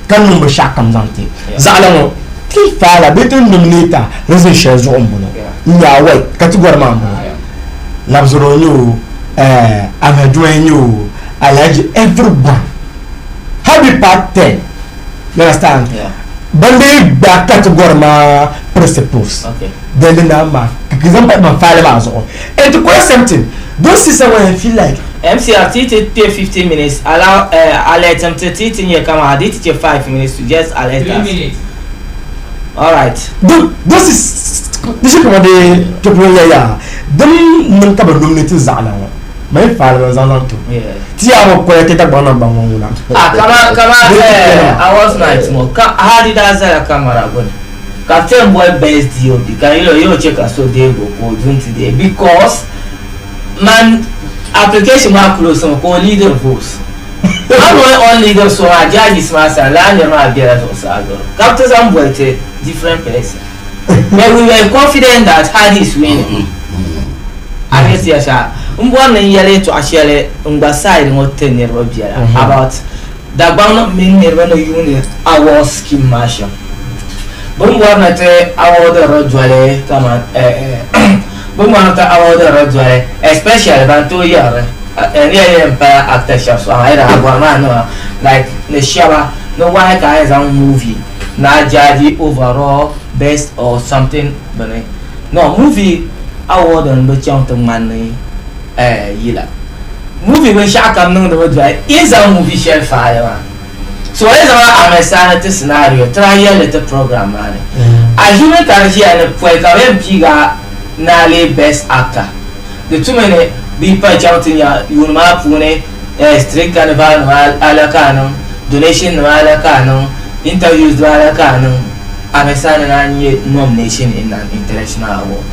ka niŋ binshɛɣu kam zaŋ ti zaɣila ŋɔ ti faala bee ti nominate a reason shɛli zuɣu m-bɔŋɔ n-nyɛ award category maa m-bɔŋɔ Labzoro n-nyɛ o Ahmed Juma n-nyɛ o Alhaji everyone hali bɛ paai 10 you understand ban dii gbaai category maa principles then di naan maa ka zaŋ pahi ban faali maa zuɣu and to correct something don't see someone and feel like MCR ti ti kpe 50 minutes allow alert n ti ti ti nyɛ kaman a di ti che 5 minutes to just alert 3 us. minutes. Alright. Don't don't see di shee kaman di kpɛbu ya yaa din niŋ ka bi nominate zaɣila ŋɔ mali faali ban zaŋ zaŋ ti o ti yaa bi kɔya ti Dagbaŋ na baŋ ŋɔ ŋuna. Ah kaman kaman Di ti kpɛri maa. awards night ŋɔ ka hali daa zala camera gbuni ka bɛ ti yɛn boli best DOP ka yɛl o yɛl o che ka so deegi o ka o du nti deei because man application maa close mi ka o leadiri votes. A ni o ni leadiri so maa judges maa sani lala niri maa bela zuɣusaa garo ka bɛ ti zaŋ boli ti different person. But we were confident that Hadi is winning. A ni ti yɛli n bɔri ni n yɛli yɛltɔɣa shɛli n gba side ŋɔ ti niriba biɛla about Dagbaŋ nim mini niriba ni yuuni award scheme maa shɛm. Bɛ ni bɔri ni ti award di doli kaman bɛ ni bɔri ni ti award di doli especially ban tooi yɛri n yɛli yɛn pala actor shɛba so amaa yi daa bɔri maa nima like ni shɛba ni wahi ka a yɛn zaŋ movie ni a jaaji overall best or something bini no movie award n bi chaŋ ti ŋmani yila movie binshɛɣu kam niŋdi mi doli yi zaŋ movie shɛli faali maa so yi zaŋ Ahmed Sani ti scenario tira yɛlli ti program maa ni a ʒimi ka di ʒiya ni pɔi ka bɛ yɛn piigi a ni a leei best actor di tumi ni bɛ pa chaŋ ti nya yuuni maa puuni street carnival nima ala ka a niŋ donation nima ala ka a niŋ interviews nima ala ka a niŋ Ahmed Sani naan nyɛ nomination in an international award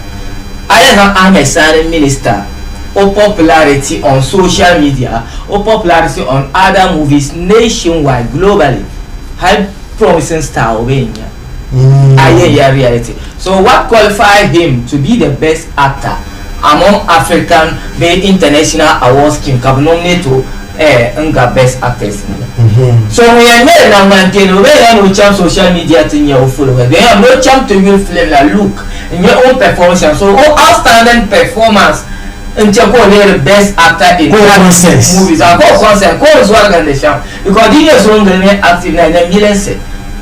a yɛn zaŋ Ahmed Sani minister o popularity on social media o popularity on other movies nationwide globally hali promising star o bɛ nya a yɛn ya reality so what qualify him to be the best actor among African bee international award scheme ka bɛ nominate o eh, n ga best actors ni so ŋun yɛn ŋmɛri naŋgban kpeeni o bee yɛn ni o chaŋ social media ti nya o followers bee yɛn ni o chaŋ ti yuli film la look n nya o ni perform shɛm so o outstanding performance n che ka o leeri best actor in Ka o that consent. movies ah ka o consent ka o zɔrigindi shɛm because di nyɛ zongili mini active na na milinsi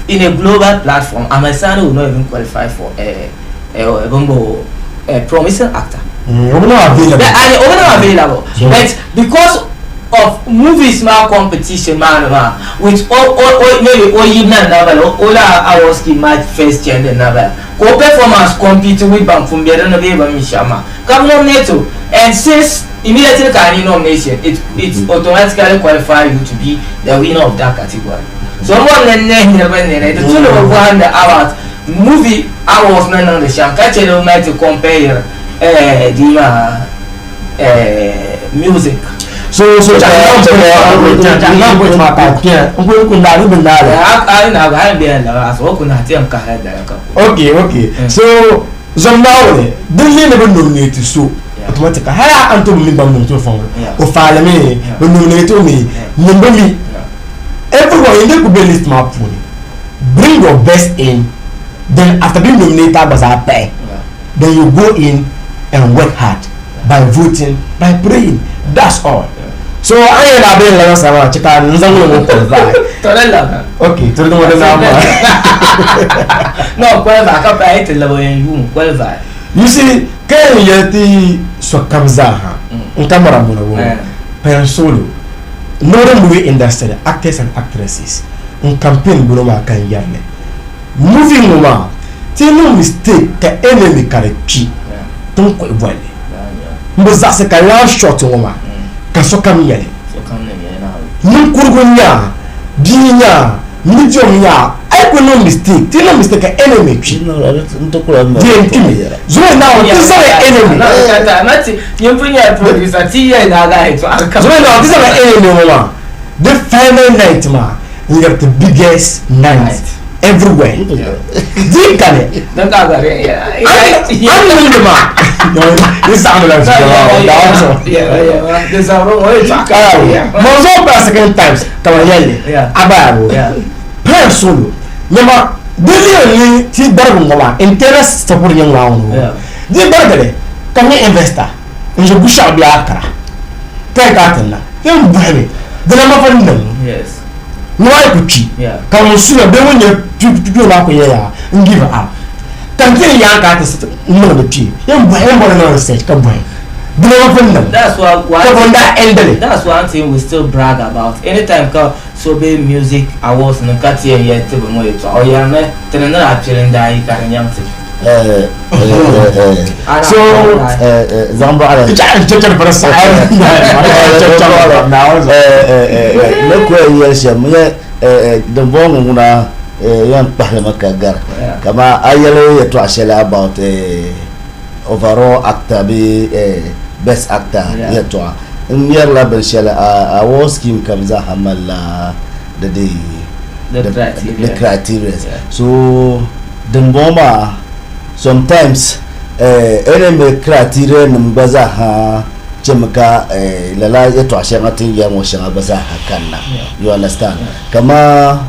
in a global platform Ahmed Sani will not even qualify for a a bimbo a promising actor. O bi niŋ available. But and o bi niŋ available. But because of movies maa competition maa ni maa with o o o maybe o yibna n na bala o la award scheme maa first chandi n na bala ka o performance compete with ban pun be dinni bee bin mi shɛm maa ka bi nominate o and since immediately ka a ni nomination it it automatically qualify you to be the winner of that category. So n bɔri ni n neei niriba nini di tu ni bi bɔhindi about movie awards ni niŋdi shɛm ka che ni bi mali ti compare eh dii maa eh music. So so chaŋ point maa ka kpɛ n kuli ku naagi bi naali. A naagi hali bɛ yɛn labila so o ku nahi ti yɛn kahila dala ka ku. Okay okay so zom Naawuni din lee ni bi nominate so automatically hali a ni tooi bi mi ban nominate o fɔŋ o faali mi bi nominate o mi nyin bi mi everyone yin dii ku be list maa puuni bring your best in then after being nominated a gba zaa pahi then you go in and work hard by voting by praying that's all so an yɛn daa bɛ lana sama chɛ ka n zaŋ ŋɔ qualify Tɔli lana. okay tɔli ŋɔ di naa maa No qualify ka pahi ti labo yɛn yuun qualify. You see ka yɛn yɛli ti sokam zaa ha n kamara muna ŋɔ Pen Solo Northern movie industry actors and actresses n campaign bini maa ka n yɛri li movie ŋɔ maa ti niŋ mistake ka enemy ka di kpi ti ni kuhi bolli n bi zaɣisi ka last shot ŋɔ maa ka sokam nyɛli ninkurigu n-nyɛ a bia n-nyɛ a medium n-nyɛ a a yi kuli niŋ mistake ti niŋ mistake ka enemy kpi di yɛn kpimi zuɣu Naawuni ti zaŋ enemy zuɣu Naawuni ti zaŋ enemy ŋɔ maa di final night maa n-lɛbi ti biggest night. everywhere. Di kani. Din ka gari An niŋdi maa. Ni saɣim la Monzo pa second times kama yɛlli abayabu plan solo nyɛma di lihi ni ti darigi ŋɔ maa internal support nyɛ ŋmaa ŋɔ di darigili ka nyɛ investor n ʒi Gushiɛɣu bee Accra ka yi ka ti na yɛn bɔhimi di na mafa niŋ ni maa yi ku kpi ka ŋun suya bee ŋun nyɛ kpee maa ku yɛya n give up ka n ti yɛn yaan ka ti niŋ di kpee yɛn bɔhi yɛn bɔri niŋ research ka bɔhi di na mafa niŋ ka bɔ n daa endili. That's one thing we still brag about. Anytime ka so be music awards ni ka ti yɛn yɛli ti bi ŋɔ yɛltɔɣa o yɛrimi ti ni niŋ a pili n daa yi ka di nyaŋ ti. So zaŋ bɔɣili ni ku yɛn yɛli shɛm n yɛ din bɔŋɔ ŋɔ ŋuna yɛn kpahilimi ka gari kama a yɛli yɛltɔɣa shɛli about overall actor bee best actor yɛltɔɣa n ŋmɛrila binshɛli award scheme kam zaaha malila di the criteria so din bɔŋɔ maa sometimes NMA criteria nim gba zaaha chɛmi ka lala yɛltɔɣa shɛŋa ti ni yɛri ŋɔ shɛŋa gba zaaha kanna you understand kama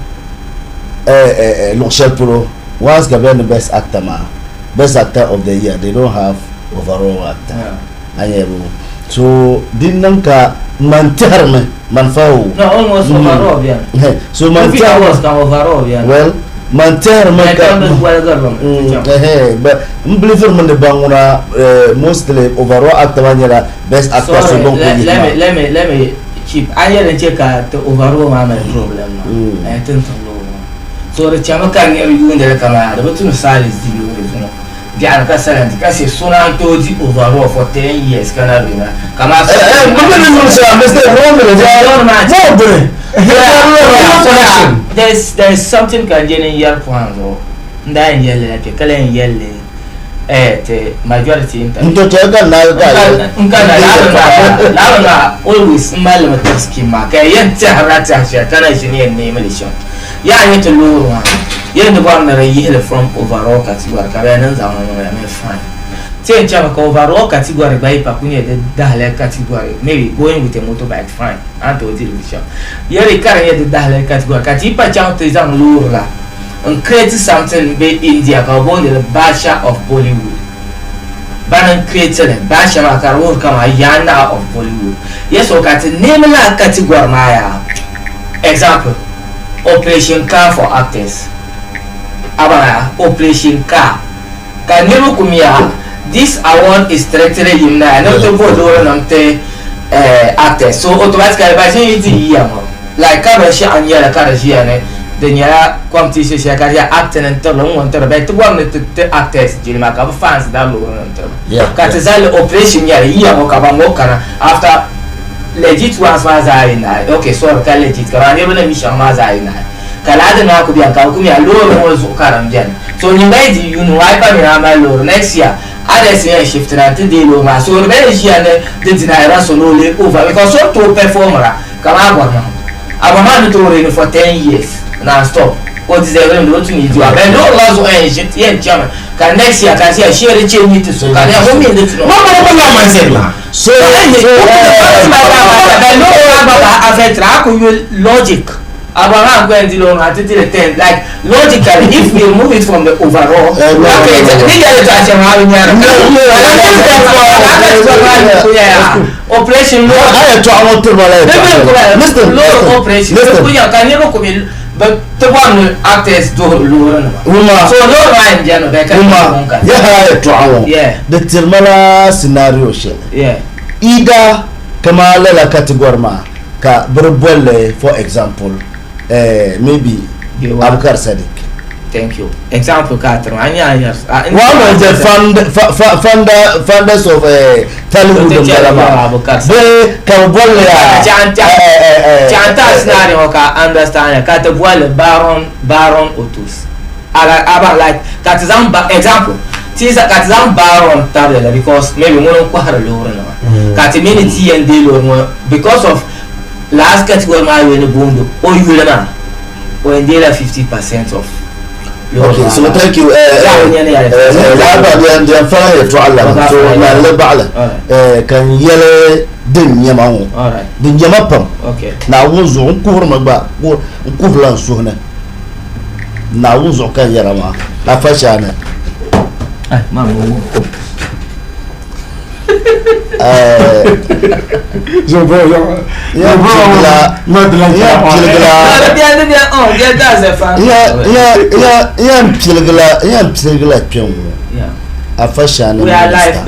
luɣu shɛli polo once ka bɛ ni best actor maa best actor of the year they don't have overall actor a nyɛ bu so din niŋ ka man tɛhirimi man fa o No, almost overall bɛni. so man Movie tɛhirimi awards ka overall bɛni. well man tɛhirimi ka but n bilifirimi ni ban ŋuna mostly overall actor maa nyɛla best actor so Sorry, bin let, ku let me yihi let me let me chip. A yɛli n chɛ ka ti overall maa mali problem maa. Eh, tin tiŋ loori maa. So di chɛmi ka niriba yuundili kamani di bi tum salis di loori zuɣu. Biɛɣuni ka salinti ka se so naan tooi di overall for 10 years ka na bɛ na. Kamani There's there's something ka n je ni n yɛri pɔhim zuɣu n daa yɛn yɛli la kpɛ ka lahi yɛli eh ti majority n to chɛ ka naagi ka n ka na labi maa always n mali mi tiri scheme maa ka yɛn tɛhirila tɛhi shɛli ka na ʒini yɛn neemi li shɛm yaa nyɛ ti loori maa yɛn ni bɔri ni di yihili from overall category ka bɛ niŋ zaŋ niŋ ya mi fine ti yɛn chɛmi ka overall category gba yi pa ku nyɛ di dahali category maybe going with a motorbike fine a ni tooi diri di shɛm yɛli ka di nyɛ di dahali category ka ti yi pa chaŋ ti zaŋ loori la n create something be India ka bɛ booni li Baasha of Bollywood bani n create li Baasha maa ka di wuhiri kaman Yaa Naa of Bollywood yes o ka ti name lala category maa yaa example Operation Car for Actors a baŋ ya Operation Car ka niriba ku mi ya this award is strictly yim na ya ni bɛ ti bo loori nim ti actors so automatically ba ʒin yi di yiya ŋɔ like ka binshɛɣu nyɛli ka di ʒiya ni di nyɛla competition shɛli ka di nyɛla acting n tirili n ŋɔ n tirili bɛ ti bɔri ni ti ti actors jilima ka bi fans da loori nim tiri ba ka ti zali operation nyɛli yiya ŋɔ ka ban ŋɔ kana after legit ones maa zaa yi naai okay sorry ka legit ka maa niriba ni mi shɛŋa maa zaa yi naai ka laa din maa ku bɛni ka bi ku mi a loori ŋɔ zuɣu ka din bɛni so nyin gba yi di yuuni ŋɔ a yi pa mini a mali loori next year others yɛn shift na n ti deei loori maa so di bɛ yɛn ʒiya ni di deny la so ni o lee over because so tooi performera Kamani Abɔrima, Abɔrima ni tooi reign for 10 years non stop, o deserve li mi di bi tu ni yi di o, but loori la zuɣu yɛn ʒi yɛn chami ka next year ka ʒiya shee di chɛ ni ti so ka di o mi ni ti no. Ma bɔrɔ ko la mindset ma. So so but loori maa gba ka affect a ku yu logic. Abɔrima n kɔyɛn di loori maa ti di li 10 like logically if we remove it from the overall no, okay no, no. ni yɛli tɔɣa shɛm a bi nyɛri operation loori a yɛltɔɣa ŋɔ tiri ma la yɛltɔɣa listen loori operation listen ku yɛn ka niriba ku mi bi ti bɔri ni actors duhiri loori nima Wuma. so loori maa yɛn bɛni bɛ ka Wuma ŋun ka yaha yɛltɔɣa ŋɔ Yeah. di tiri ma la scenario shɛli yeah either kama lala category maa ka biri bolli for example maybe Gewa. Abubakar Sadiq thank you example ka tiri ma a nya a yɛri one of the fund, fa, fa, funder, funders of Tollywood N ti n bala chɛri maa Abubakar Sadiq. bee ka bi bolli ya Chanta scenario ka understand ka ti bolli Baron Baron Otus ala aba like ka ti zaŋ ba example ti za ka ti zaŋ Baron tabili la because maybe ŋuni n kɔhiri loori nima ka ti mini ti yɛn deei loori ŋɔ because of last category maa yuli ni booni o yuli maa o yɛn deei la 50% of Okay, so thank you. Laaba diɛn fara yɛltɔɣa la so nalli baɣali ka n yɛli din nyɛma ŋɔ din nyɛma pam Naawuni zuɣu n kuhirimi gba n kuhirila n suhu ni Naawuni zuɣu ka n yɛra maa afa shani. Yan piligila kpɛ ŋɔ afa shani minister,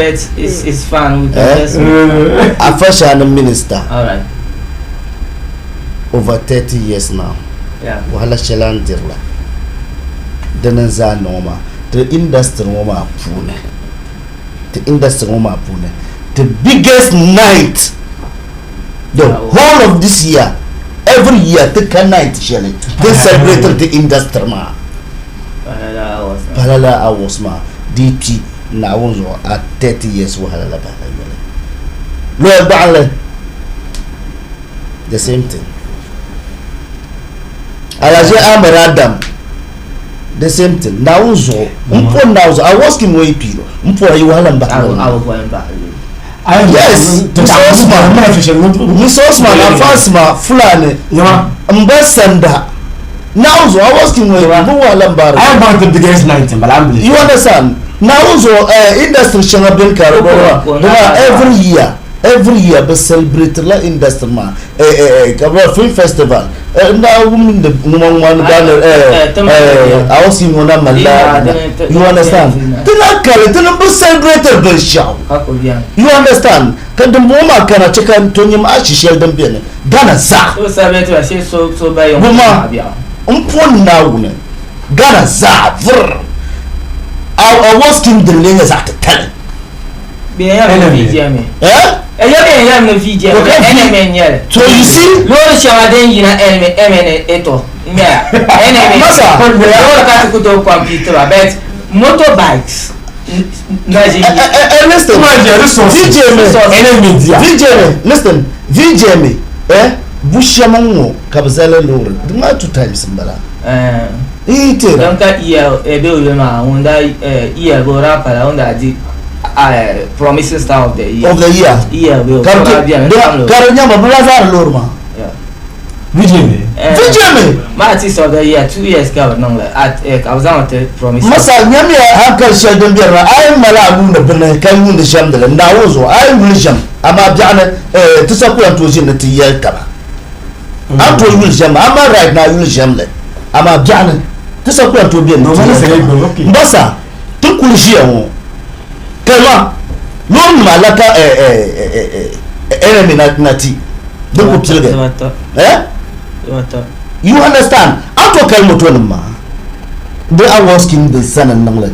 afa shani minister over 30 years now, wahala shɛli a ni dirila dini n zaa niŋ maa ti industry ŋɔ maa puuni. Ti industry ŋɔ maa puuni the biggest night the whole of this year, every year ti ka night shɛli ti celebrate ti industry maa pala la awards maa di kpi Naawuni zuɣu a 30 years wahala la bahila yoli loya gbaɣinli the same thing Alhaji Ahmed Adam the same thing Naawuni zuɣu n po Naawuni zuɣu awards scheme ŋɔ yi piiro n pɔra yi wahala n bahi yoli yes Mr. Osman Afansima Fulani n ba sanda Naawuni zuɣu awards scheme ŋɔ yi bi wahala n bahi I am the biggest night in Balambi. You understand? Naawuni zuɣu industry shɛŋa beni ka di maa every year every year bi celebrate la industry maa ka bi film festival n daa wum ni ŋuma ŋuma ni daa ni awards scheme ŋɔ na malila you understand ti na kali ti ni bi celebrate binshaɣu you understand ka dimbɔŋɔ maa kana chɛ ka to nyim ashi shɛli din beni Ghana zaa Wuma n po Naawuni Ghana zaa vur awards scheme din lee nyɛ zaɣ titali. Eh? So you see loori shɛŋa din yina eto Masa loori ka ti ku tooi compete ba but motorbikes na ʒi listen VJ me VJ me listen VJ me bu shɛm n ŋɔ ka bi zali loori di maa two times n bala yi tera don ka EL ebe o yuli maa ŋun daa EL bo rapper la ŋun daa di promising star of the year of the year EL be o ka di nyɛma bi lahi zaari loori maa VJ me VJ me ma artist of the year 2 years ka bi niŋ li at ka bi zaŋ ti promising masa nyamiya hankali shɛli din bɛni maa a yi mali a yuuni bini ka yuundi ʒɛmdili Naawuni zuɣu a yi yuli ʒɛm amaa biɛɣuni ti sa ku lan tooi ʒini ni ti yɛli taba a ni tooi yuli ʒɛm maa a mali right ni a yuli ʒɛmli amaa biɛɣuni ti sa ku lan tooi beni ni ti yɛli taba m ba sa ti kuli ʒiya ŋɔ kalima loorinima alaka enemy na ti din ku piligi you understand a to kali motonima maa di awards scheme din sani n niŋli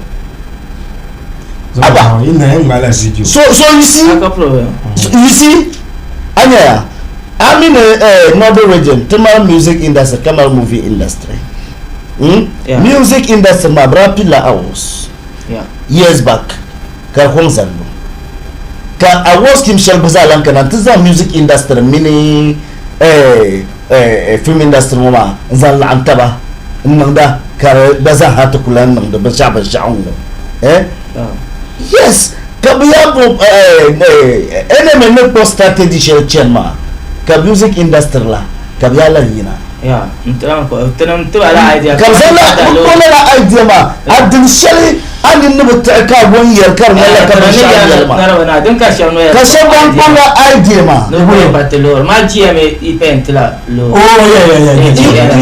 Aba. So you see, so you see, anya I'm in a northern region, Tamil music industry, Tamil movie industry. Yeah. Music industry ma bra pila awards. Years back ka hong zallo. Ka awards scheme shɛli bi zaa lan kana ti zaŋ music industry mini film industry ŋɔ maa n zaŋ laɣim taba n niŋda ka di gba zaa ha ti ku lan niŋdi binshaɣu binshaɣu ŋɔ. Yes, ka bi yaa bo enemy ni kpuɣi strategy shɛli chani maa ka music industry la ka bi yaa lan yina. Ka bi zaŋ la bi kpuɣi lala idea maa a din shɛli a nini ni bi tiɣi ka a bo n yɛli ka di ŋmanila ka binshaɣu n yɛli maa ka shɛba ban kpuɣi la idea maa.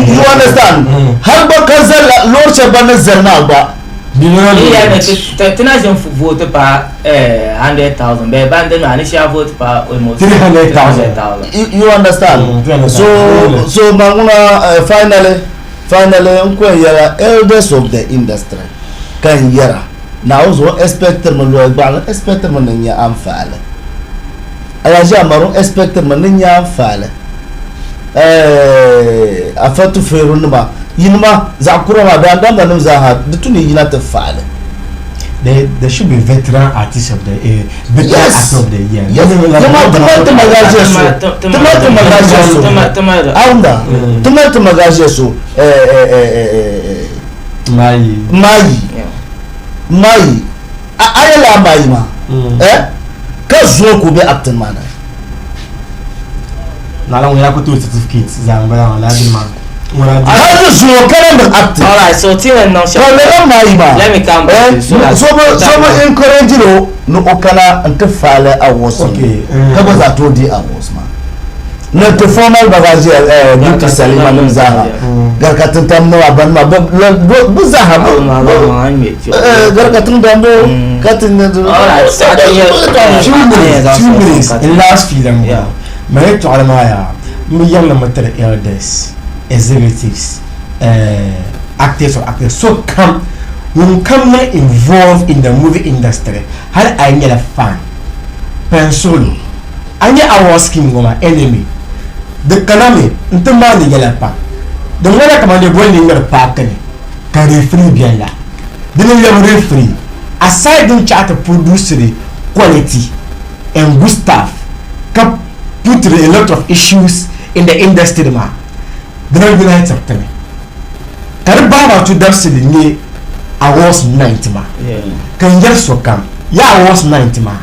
You understand? Hali gba ka zali la loori shɛli ban ni zali maa gba. Ti na ʒini vote pa 100,000 bee ban dini maa ni shɛba vote pa almost 300,000. You understand? So so ma ŋuna finally finally n ko yɛra elders of the industry ka n yɛra Naawuni zuɣu expect mi loya gbaɣili expect mi ni nya anfaali Alhaji Amaru expect mi ni nya anfaali Afa Tufeeru nima yinima zaɣ kura maa daandamba nim zaa ha di tu ni yina ti faali. There should be veteran artist of the veteran Yes. actor of the year. Yes. Tuma tuma ti magajiya so. Tuma ti magajiya so. Aunda. Tuma ti magajiya so. Maayi. Maayi. A yɛla a maayi maa. Eh? Ka zuŋɔ ka o be acting maa ni. Lala ŋun yaa ku tooi certificate zaa n-bala maa, lala dini maa. Ŋun daa di. Hali zuŋɔ ka na niŋ acting. Alright, so ti yɛn niŋ shɛm. Ka lala maayi maa. Let me come back to you so that. So bi so bi encourage o ni o kana n-ti faali awards ŋɔ. Okay. Ka gba zaa tooi deei awards maa. Ni ti formal gba zaa ʒiya eh, Duty Salima nim zaaha. Garika tintam nima ban maa bi zaaha bi garika tintam bi ka ti Alright, so I can hear. 2 minutes, 2 minutes in last few them. Ma yɛltɔɣali maa yaa n bi yɛrili mi tiri elders, executives, actors or actors, so kam ŋun kam niŋ involved in the movie industry, hali a yi nyɛla fan pɛnsolo a nyɛ award scheme ŋɔ maa enemy di kana mi n ti maandi yɛla pam. Di ŋmanila kamani di boli ni ŋmɛri paaki ni ka referee bɛni la, di ni lɛbi referee aside din chaɣi ti produceri quality and good staff ka put a lot of issues in the industry maa, di na unite ti mi ka di bahi maa tu dabisili nyɛ awards night maa ka n yɛri sokam ya awards night maa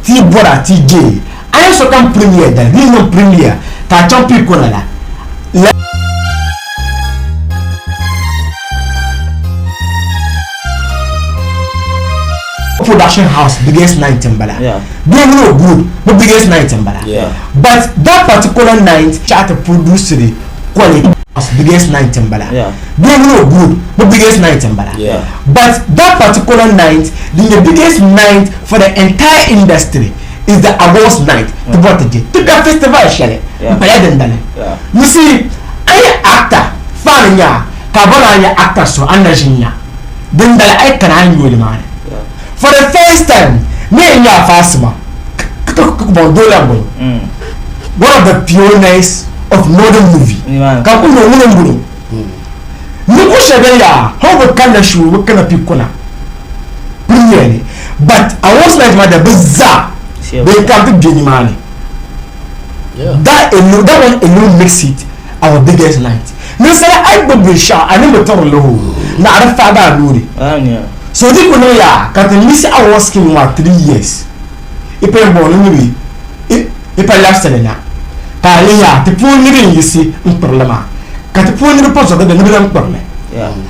ti bɔra ti je a yɛn sokam premier dali di yi niŋ premier ka a chaŋ pii kona la. Production house biggest night n bala, doo mini o group bi biggest night n bala, but that particular night chaɣa ti produce the quality house biggest night n bala, doo mini o group bi biggest night n bala, but that particular night din the biggest night for the entire industry is the awards night. Ti bɔri ti je ti ka festival shɛli n paya dindali. You see, a yi actor fan nya ka bɔra a nyɛ actor so a na ʒi nya dindali a yi kana a ni yooli maa ni for the first time ne n nya Faasima bɔn doo la n bɔŋɔ, one of the pioneers of modern movie, ka ku nyɛ ŋuni n bɔŋɔ ni ku shɛli yaa hali bi kanna shuu bi kana pi kuna premier ni, but awards night maa da bi zaa they come to be nimaani. That alone, that one alone makes it our biggest night. Ninsala a yi gbubi binshaɣu a ni bi tiɣiri li o na a di faagi a nuuni. So di ku niŋ yaa ka ti miss award scheme maa 3 years i pa yɛn bɔŋɔ ni nyɛ i pa labisili na ka a lihi yaa ti puuni niriba n yiɣisi n kpirili maa ka ti puuni niriba pa zuɣu ni bi lan kpirili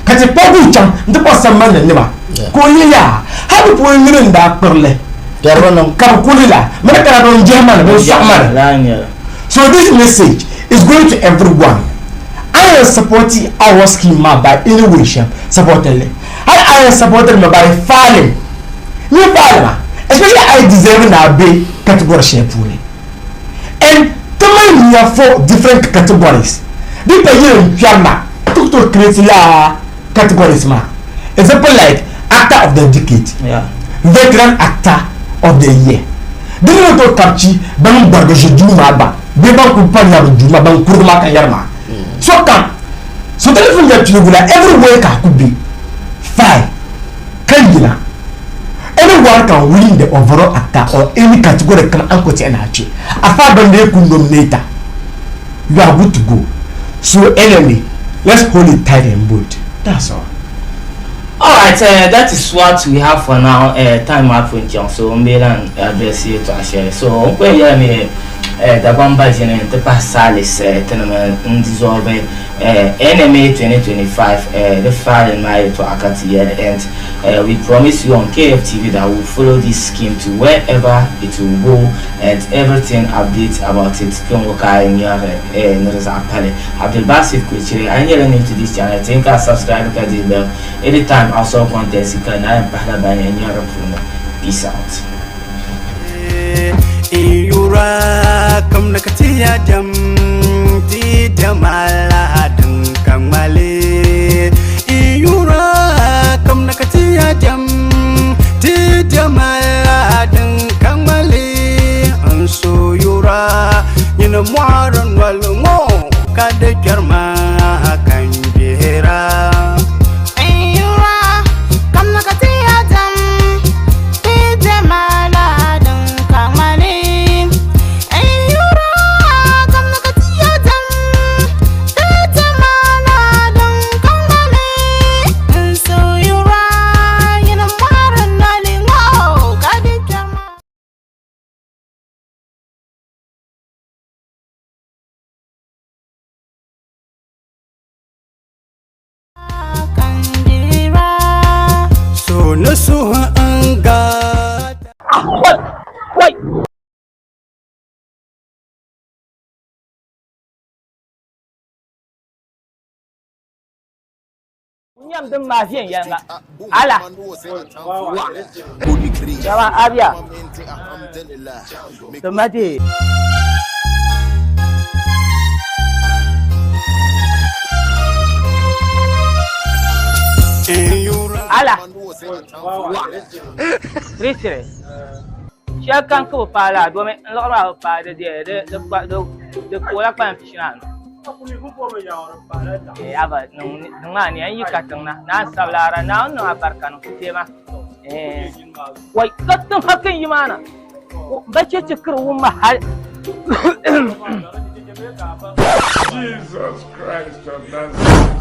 ka ti kpa guui chaŋ n ti kpa sambani nima ka o lihi yaa hali bi puuni niriba n daa kpirili ka bi kuli la mini kana bin jɛhi mani bin sɔɣi mani. So this message is going to everyone. I am supporting our scheme ma by any way sham supporting it. I am supporting me by filing ni file ma, especially I deserve na be category share puuni and tuma nya for different categories di pa yin kpɛri ma to create la categories ma, example like actor of the decade, veteran actor of the year, di ni to kapchi ban gbarigi ʒi duu maa gba bee ban kuli pa nyabi duu maa ban kurigi maa ka yɛri maa so kam so telephone yɛ piligu la everywhere ka ku be fine ka yina. Anyone can win the overall actor or any category kam an ko ti na che afa ban de ku nominate, you are good to go. So anyway, let's hold it tight and bold. That's all. All right, that is what we have for now. Time up for John. So Mbelan address you to share. So nkwe ya mi Dagomba jene te pa salis tenema ndizolve NMA 2025 the file in my to akati year end. We promise you on KFTV that we'll follow this scheme to wherever it will go and everything update about it. Kyongo kai nyare nreza pale. Abdul Basif Kuchiri, I new to this channel. Think I subscribe to the bell. Anytime I saw content, you can I am Peace out. Iyura kam na katiya jam ti jamala dun kamale. Iyura kam na katiya jam ti jamala dun kamale. Anso yura nyina mwaron walmo kada jarma kan jera. Iyura kam na katiya jam ti jamala dun kamale. Iyura kam na katiya jam ti jamala dun. Ni suhi n gata. Nyam din maa viɛnyɛliŋga. Ala. Chama abia. Tomati. Ala. Tiri. Shɛli kam ka bi paai laa domi n liɣiri maa bi paai di di koola kpalim pishi ni anu. Eh, aba niŋ maa ni n yi katiŋ na naan sabilaara naawuni niŋ a barika niŋ ku teema. Eh, wai katiŋ ha ka n yi maa na ba cheche kiri wumma hali. Jesus Christ of Nazareth.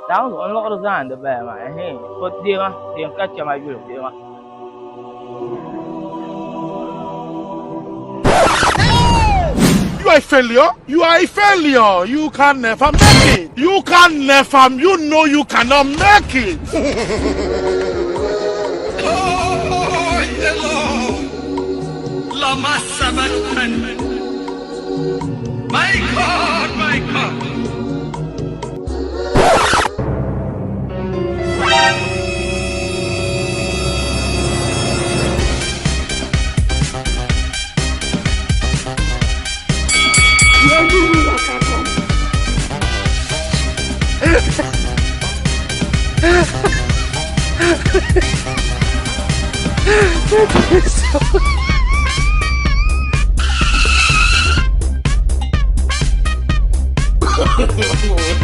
Naawuni zuɣu n liɣiri zaandi baya maa ɛhɛn to deema deem ka chɛ ma yuli deema. You are a failure. You are a failure. You can never make it. You can never, you know you cannot make it. Oh, hello. Lama sabachthani. My God, my God.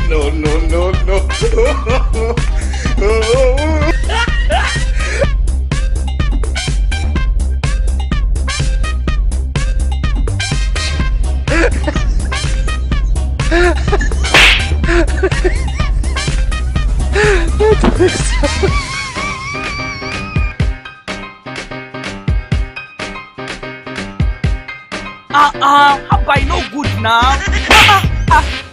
No, no, no, no. Ah ah, haba e no good now. Ah ah.